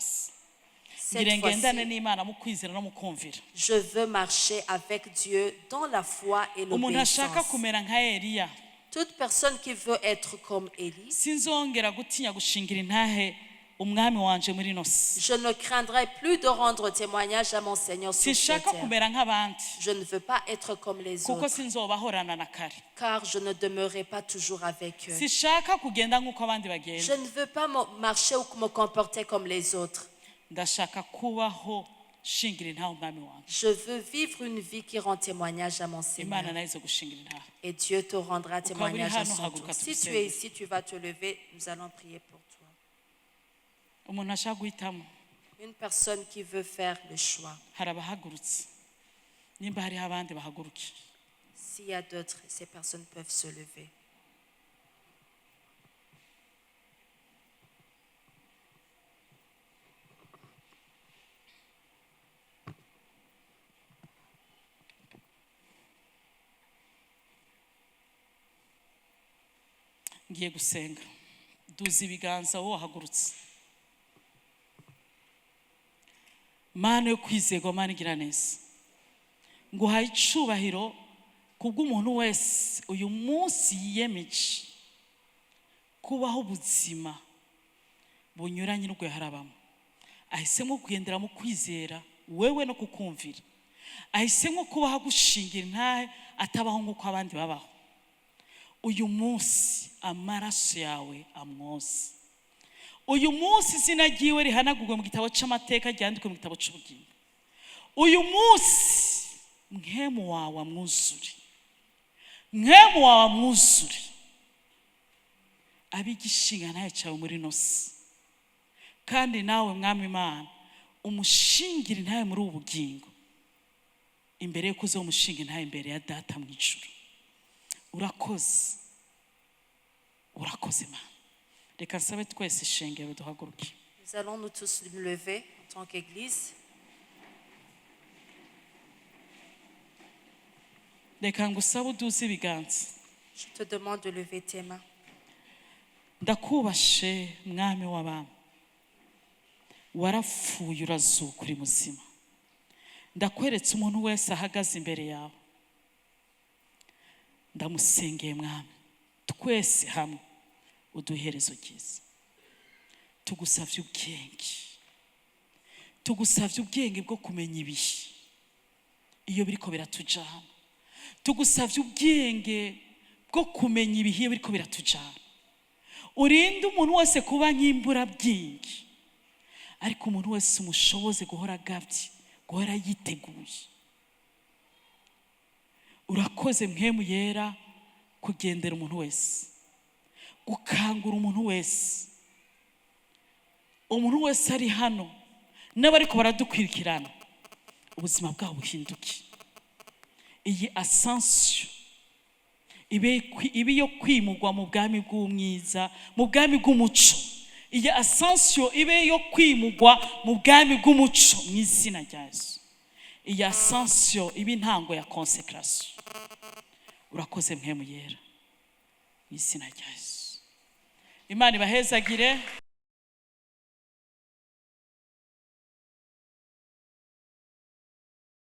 cette ngira ngendane fois-ci, n'Imana mu kwizera no mu kumvira. Je veux marcher avec Dieu dans la foi et Umuntu ashaka l'obéissance. Kumera nka Eliya, Toute personne qui veut être comme Élie, sinzongera gutinya gushingira intahe umwami wanje muri ino si. Je ne craindrai plus de rendre témoignage à mon Seigneur sur cette Sinshaka terre. Kumera nk'abandi, Je ne veux pas être comme les kuko autres, sinzobahorana na kare. Car je ne demeurerai pas toujours avec eux. Sinshaka kugenda nk'uko abandi bagenda. Je ne veux pas marcher ou me comporter comme les autres. Ndashaka kubaho shingira intahe umwami wanjye. Je veux vivre une vie qui rend témoignage à mon Imana Seigneur. Nayo izo gushingira intahe. Et Dieu te rendra témoignage à Hano, son haguruka tour. Si tu tugusenge. Es ici, tu vas te lever. Nous allons prier pour toi. Umuntu ashaka guhitamo. Une personne qui veut faire le choix. Hari abahagurutse, nimba hariho abandi bahaguruke. S'il y a d'autres, ces personnes peuvent se lever. Ngiye gusenga. Duza ibiganza wowe wahagurutse. Mana yo kwizerwa, Mana igira neza, nguhaye icubahiro kubw'umuntu wese uyu munsi yiyemeje kubaho ubuzima bunyuranye n'ubwo yaharabamo, ahisemo kugendera mu kwizera wewe no kukumvira, ahisemo kubaho agushingira intahe, atabaho nk'uko abandi babaho. Uyu munsi amaraso yawe amwoze. Uyu munsi izina ryiwe rihanagurwe mu gitabo cy'amateka, ryandikwe mu gitabo cy'ubugingo. Uyu munsi Mpwemu wawe amwuzure, Mpwemu wawe amwuzure, abe igishinga ntahe cyawe muri ino si. Kandi nawe Mwami Imana umushingire intahe muri ubu bugingo imbere y'uko uza umushinga intahe imbere ya Data mu ijuru. Urakoze, urakoze Mana. Reka nsabe twese ishengero duhaguruke. Nous allons nous tous nous lever en tant qu'Église. Reka ngusabe uduze ibiganza. Je te demande de lever tes mains. Ndakubashe Mwami w'abami, warapfuye urazuka uri muzima. Ndakweretse umuntu wese ahagaze imbere yawe, ndamusengeye Mwami, twese hamwe uduherezo ryiza. Tugusavye ubwenge, tugusavye ubwenge bwo kumenya ibihe iyo biriko biratujana, tugusavye ubwenge bwo kumenya ibihe iyo biriko biratujana. Urinde umuntu wese kuba nk'imburabwenge, ariko umuntu wese umushoboze guhora agavye, guhora yiteguye. Urakoze Mpwemu Yera kugendera umuntu wese, gukangura umuntu wese, umuntu wese ari hano n'abariko baradukurikirana, ubuzima bwabo buhinduke. Iyi ascension ibe iyo kwimurwa mu bwami bw'umwiza, mu bwami bw'umuco. Iyi ascension ibe iyo kwimurwa mu bwami bw'umuco mu izina rya Yesu. Iyi ascension ibe intango ya consecration. Urakoze Mpwemu Yera mu izina rya Yesu. Imana ibahezagire.